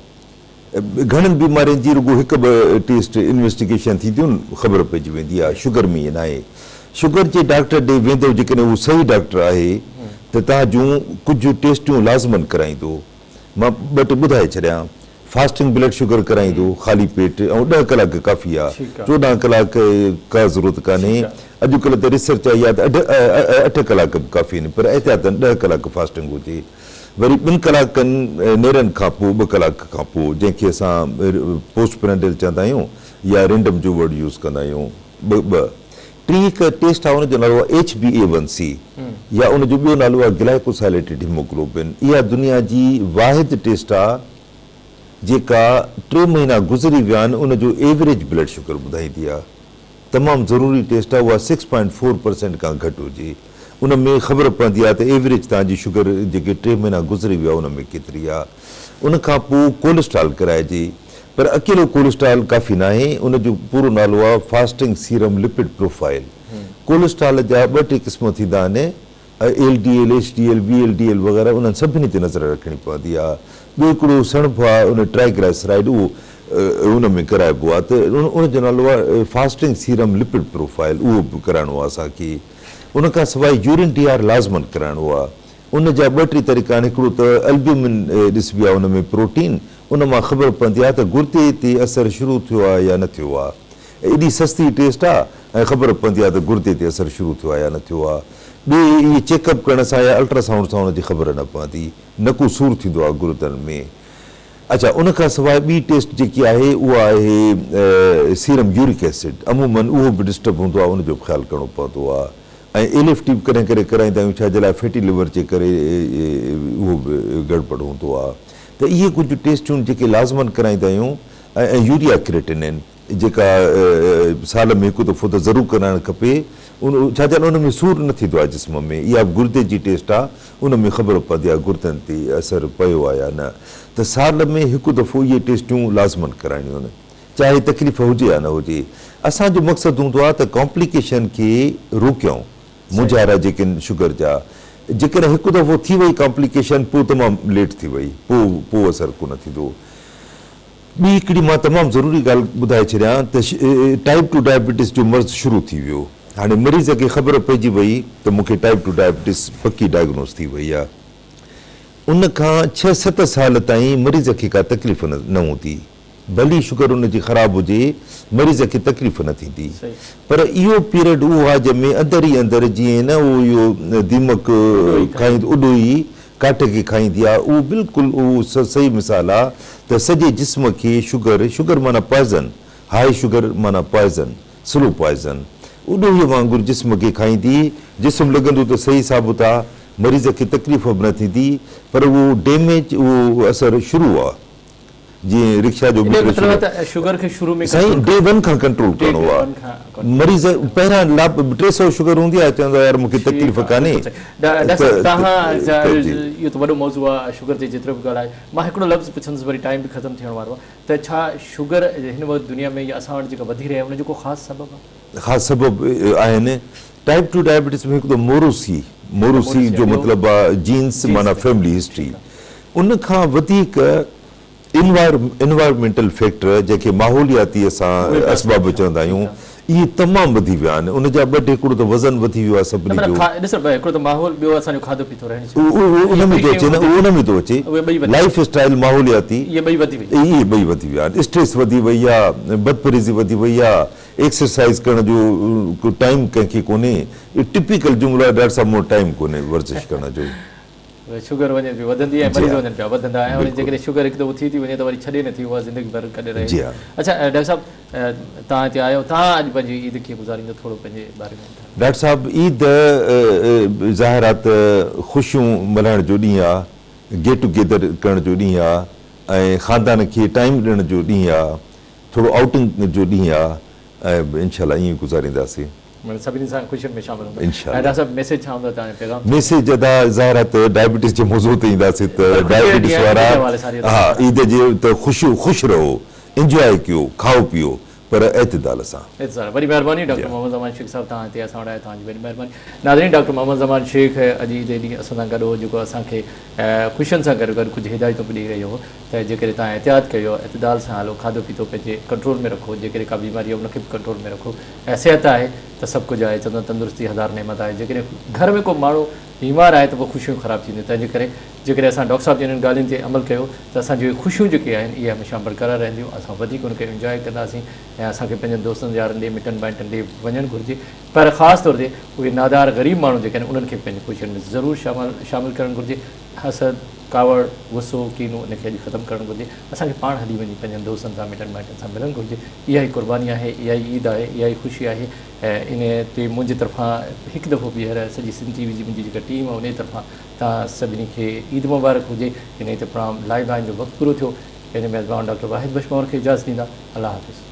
Speaker 2: گهڻن بيمارين جي رڳو هڪ ٻه ٽيسٽ انويسٽيگيشن ٿينديون خبر پئجي ويندي آهي شگر ۾ ائين ناهي شگر جي ڊاڪٽر ڏي ويندؤ جيڪڏهن هو صحيح ڊاڪٽر آهي ته توهان جون ڪجهه ٽيسٽون لازمن ڪرائيندو مان ٻه ٽي ٻڌائي ڇڏيان فاسٽنگ بلڊ شگر ڪرائيندو خالي پيٽ ۽ ڏهه ڪلاڪ ڪافي آ 14 ڪلاڪ ڪا ضرورت ڪانهي اڄڪلهه ته ريسرچ آئي آ ته اٺ ڪلاڪ به ڪافي آهن پر احتياطن ڏهه ڪلاڪ فاسٽنگ هجي وري ٻن ڪلاڪن نيرن کان پوء ٻه ڪلاڪ کان پوء جنهن کي اسان پوسٽ پرينڊل چوندا آهيون يا رينڊم جو ورڊ يوز ڪندا آهيون ٻه ٻه ٽين هڪ ٽيسٽ آهي ان جو نالو آهي H B A one C يا ان جو ٻيو نالو آهي گلائڪوسائليٽيڊ هيموگلوبن اها دنيا جي واحد ٽيسٽ آهي جيڪا ٽي مهينا گذري ويا آهن ان جو ايوريج بلڊ شگر ٻڌائيندي آهي تمام ضروري ٽيسٽ آهي اها سڪس پوائنٽ فور پرسينٽ کان گهٽ هجي ان ۾ خبر پوندي آهي ته ايوريج توهان جي شگر جيڪي ٽي مهينا گذري ويا ان ۾ ڪيتري آهي ان کان پوء ڪولسٽرال ڪرائجي پر اڪيلو ڪولسٽرال ڪافي ناهي ان جو پورو نالو آهي fasting serum lipid profile cholesterol جا ٻه ٽي قسم ٿيندا آهن L D L, H D L, V L D L وغيره انهن سڀني تي نظر رکڻي پوندي آهي. ٻيو هڪڙو سڻڀ آهي ان ٽرائي گلائسرائيڊ اهو ان ۾ ڪرائبو آهي ته ان جو نالو آهي فاسٽنگ سيرم لپڊ پروفائل اهو به ڪرائڻو آهي اسان کي. ان کان سواء يورين ڊي آر لازمن ڪرائڻو آهي. ان جا ٻه ٽي طريقا آهن هڪڙو ته البيومن ڏسبي آهي ان ۾ پروٽين ان مان خبر پوندي آهي ته گردي تي اثر شروع ٿيو آهي يا نه ٿيو آهي. ايڏي سستي ٽيسٽ آ ۽ خبر پوندي آ ته گردي تي اثر شروع ٿيو آ يا نه ٿيو آ. ٻي اهي چيڪ اپ ڪرڻ سان يا الٽرا سائونڊ سان ان جي خبر نه پوندي. نه ڪو سور ٿيندو آ گردن ۾. اڇا ان کان سواء ٻي ٽيسٽ جيڪي آهي اها آهي سيرم يورڪ ايسڊ عموماً اهو به ڊسٽرب هوندو آ ان جو به خيال ڪرڻو پوندو آ ۽ ايل ايف ٽي به ڪڏهن ڪڏهن ڪرائيندا آهيون ڇا جي لاء فيٽي ليور جي ڪري اهو به گڙٻڙ هوندو آ ته اهي ڪجهه ٽيسٽون جيڪي لازماً ڪرائيندا آهيون ۽ يوريا ڪريٽينين جيڪا سال ۾ هڪ دفعو ته ضرور ڪرائڻ کپي ان ڇا جي لاء ان ۾ سور نه ٿيندو آهي جسم ۾ اها به گردي جي ٽيسٽ آهي ان ۾ خبر پوندي آهي گردن تي اثر پيو آهي يا نه ته سال ۾ هڪ دفعو اهي ٽيسٽون لازمن ڪرائڻيون آهن چاهي تڪليف هجي يا نه هجي اسان جو مقصد هوندو آهي ته ڪامپليڪيشن کي روڪيون مونجهارا جيڪي آهن شگر جا جيڪڏهن هڪ دفعو ٿي وئي ڪامپليڪيشن پوء تمام ليٽ ٿي وئي پوء پوء اثر ڪونه ٿيندو. ٻي هڪڙي مان تمام ضروري ڳالهه ٻڌائي ڇڏيان ته ٽائيپ ٽو ڊائبيٽس جو مرض شروع ٿي ويو. هاڻي مريض کي خبر پئجي وئي ته مون کي ٽائيپ ٽو ڊائبيٽس پڪي ڊائگنوز ٿي وئي آهي. ان کان ڇهه ست سال تائين مريض کي ڪا تڪليف نه هوندي. ڀلي شگر ان جي خراب هجي مريض کي تڪليف نه ٿيندي. پر اهو پيريڊ اهو آهي جنهن ۾ اندر ئي اندر جيئن نه اهو ديمڪ کائيندو اڏوهي ڪاٺ کي کائيندي آ اهو بلڪل اهو صحيح مثال آ ته سڄي جسم کي شگر شگر معنيٰ پوائزن هائي شگر معنيٰ پوائزن سلو پوائزن اڏوهيء وانگر جسم کي کائيندي جسم لڳندو ته صحيح ثابت آ مريض کي تڪليف به نه ٿيندي پر اهو ڊيميج اهو اثر شروع آ. جيئن رڪشا جو
Speaker 1: ميٽر مطلب ته شگر کي شروع ۾
Speaker 2: سائين ڊي ون کان ڪنٽرول ڪرڻو آ مريض پهريان لا 300 شگر هوندي آ چوندو آ يار مونکي تڪليف ڪانهي.
Speaker 1: ڊاڪٽر صاحب توهان اهو ته وڏو موضوع آ شگر تي جيترو به ڳالهايو مان هڪڙو لفظ پڇندس وري ٽائيم به ختم ٿيڻ وارو آ ته ڇا شگر هن وقت دنيا ۾ يا اسان وٽ جيڪا وڌي رهي آ ان جو ڪو خاص سبب
Speaker 2: آ؟ خاص سبب آهن ٽائيپ 2 ڊائبيٽس ۾ هڪ ته موروثي موروثي جو مطلب آ جينس معنيٰ فيملي هسٽري ان کان وڌيڪ انوائرمينٽل فيڪٽر جنهن کي ماحولياتي اسان اسباب چوندا آهيون اهي تمام وڌي ويا آهن ان جا ٻه ٽي هڪڙو ته وزن وڌي ويو آهي سڀني جو.
Speaker 1: ڏس هڪڙو ته ماحول ٻيو اسان جو کاڌو پيتو رهڻي
Speaker 2: سهڻي اهو ان ۾ ٿو اچي نه اهو ان ۾ ٿو اچي لائف اسٽائل ماحولياتي
Speaker 1: اهي ٻئي وڌي ويا
Speaker 2: اهي ٻئي وڌي ويا آهن اسٽريس وڌي وئي آهي بدپرهيزي وڌي وئي آهي ايڪسرسائيز ڪرڻ جو ڪو ٽائيم ڪنهن کي ڪونهي اهو ٽپيڪل جملو آهي ڊاڪٽر صاحب مون وٽ ٽائيم ڪونهي ورزش ڪرڻ جو.
Speaker 1: شگر وڃي پئي وڌندي ۽ مريض وڃن پيا وڌندا ۽ وري جيڪڏهن شگر هڪ دفعو ٿي ٿي وڃي ته وري ڇڏي نٿي اها زندگي ڀر گڏ رهي ٿي. اڇا ڊاڪٽر صاحب توهان هتي آيا آهيو توهان اڄ پنهنجي عيد ڪيئن گذاريندو ٿورو پنهنجي باري ۾ ٻڌايو.
Speaker 2: ڊاڪٽر صاحب عيد ظاهر آ ته خوشيون ملهائڻ جو ڏينهن آ، گيٽ ٽوگيدر ڪرڻ جو ڏينهن آ ۽ خاندان کي ٽائيم ڏيڻ جو ڏينهن آ، ٿورو آئوٽنگ جو ڏينهن آ ۽ انشاء الله ائين ئي گذارينداسين.
Speaker 1: معنيٰ سڀني سان خوشين ۾ شامل هوندا.
Speaker 2: انشاء
Speaker 1: الله. ۽ ڊاڪٽر صاحب ميسيج ڇا هوندو توهان جو پيغام ڇا هوندو؟
Speaker 2: ميسيج ادا ظاهر آ ته ڊائبيٽس جي موضوع تي اينداسين ته
Speaker 1: پر خوشي جو
Speaker 2: ڊائبيٽس
Speaker 1: ڏينهن آهي
Speaker 2: وارا
Speaker 1: عيد جي حوالي سان
Speaker 2: ها عيد جي ته خوشيون خوش رهو انجواء ڪيو کائو پيئو پر اعتدال سان.
Speaker 1: اعتدال وڏي مهرباني ڊاڪٽر محمد زمان شيخ صاحب توهان هتي اسان وٽ آيا توهان جي وڏي مهرباني ناظرين ڊاڪٽر محمد زمان شيخ اڄ عيد جي ڏينهن اسان سان گڏ هو جيڪو اسان کي خوشين سان گڏ گڏ ڪجهه هدايتون به ڏئي رهيو هو ته جيڪڏهن توهان احتياط ڪيو اعتدال سان هلو کاڌو پيتو پنهنجي ڪنٽرول ۾ رکو جيڪڏهن ڪا بيماري آهي ان کي به ڪنٽرول ۾ رکو ۽ صحت آهي ته سڀ ڪجهه آهي چوندا آهن تندرستي هزار نعمت آهي جيڪڏهن گهر ۾ ڪو ماڻهو بيمار آهي ته پوء خوشيون خراب ٿينديون تنهن جي ڪري جيڪڏهن اسان ڊاڪٽر صاحب جي انهن ڳالهين تي عمل ڪيو ته اسان جون اهي خوشيون جيڪي آهن اهي هميشه برقرار رهنديون اسان وڌيڪ ان کي انجواء ڪنداسين ۽ اسان کي پنهنجن دوستن يارن ڏي مٽن مائٽن ڏي وڃڻ گهرجي پر خاص طور تي اهي نادار غريب ماڻهو جيڪي آهن انهن کي پنهنجي خوشين ۾ ضرور شامل شامل ڪرڻ گهرجي حسد ڪاوڙ غصو ڪينو ان کي اڄ ختم ڪرڻ گهرجي اسان کي پاڻ هلي وڃي پنهنجن دوستن سان مٽن مائٽن سان ملڻ گهرجي اها ئي قرباني آهي اها ئي عيد آهي اها ئي خوشي آهي ۽ ان تي منهنجي طرفان هڪ دفعو ٻيهر سڄي سنڌ ٽي وي جي منهنجي جيڪا ٽيم آهي انهي طرفان توهان سڀني کي عيد مبارڪ هجي انهي تي پروگرام لائيو لائين جو وقت پورو ٿيو پنهنجي ميزبان ڊاڪٽر واحد بخش پنهور کي اجازت ڏيندا الله حافظ.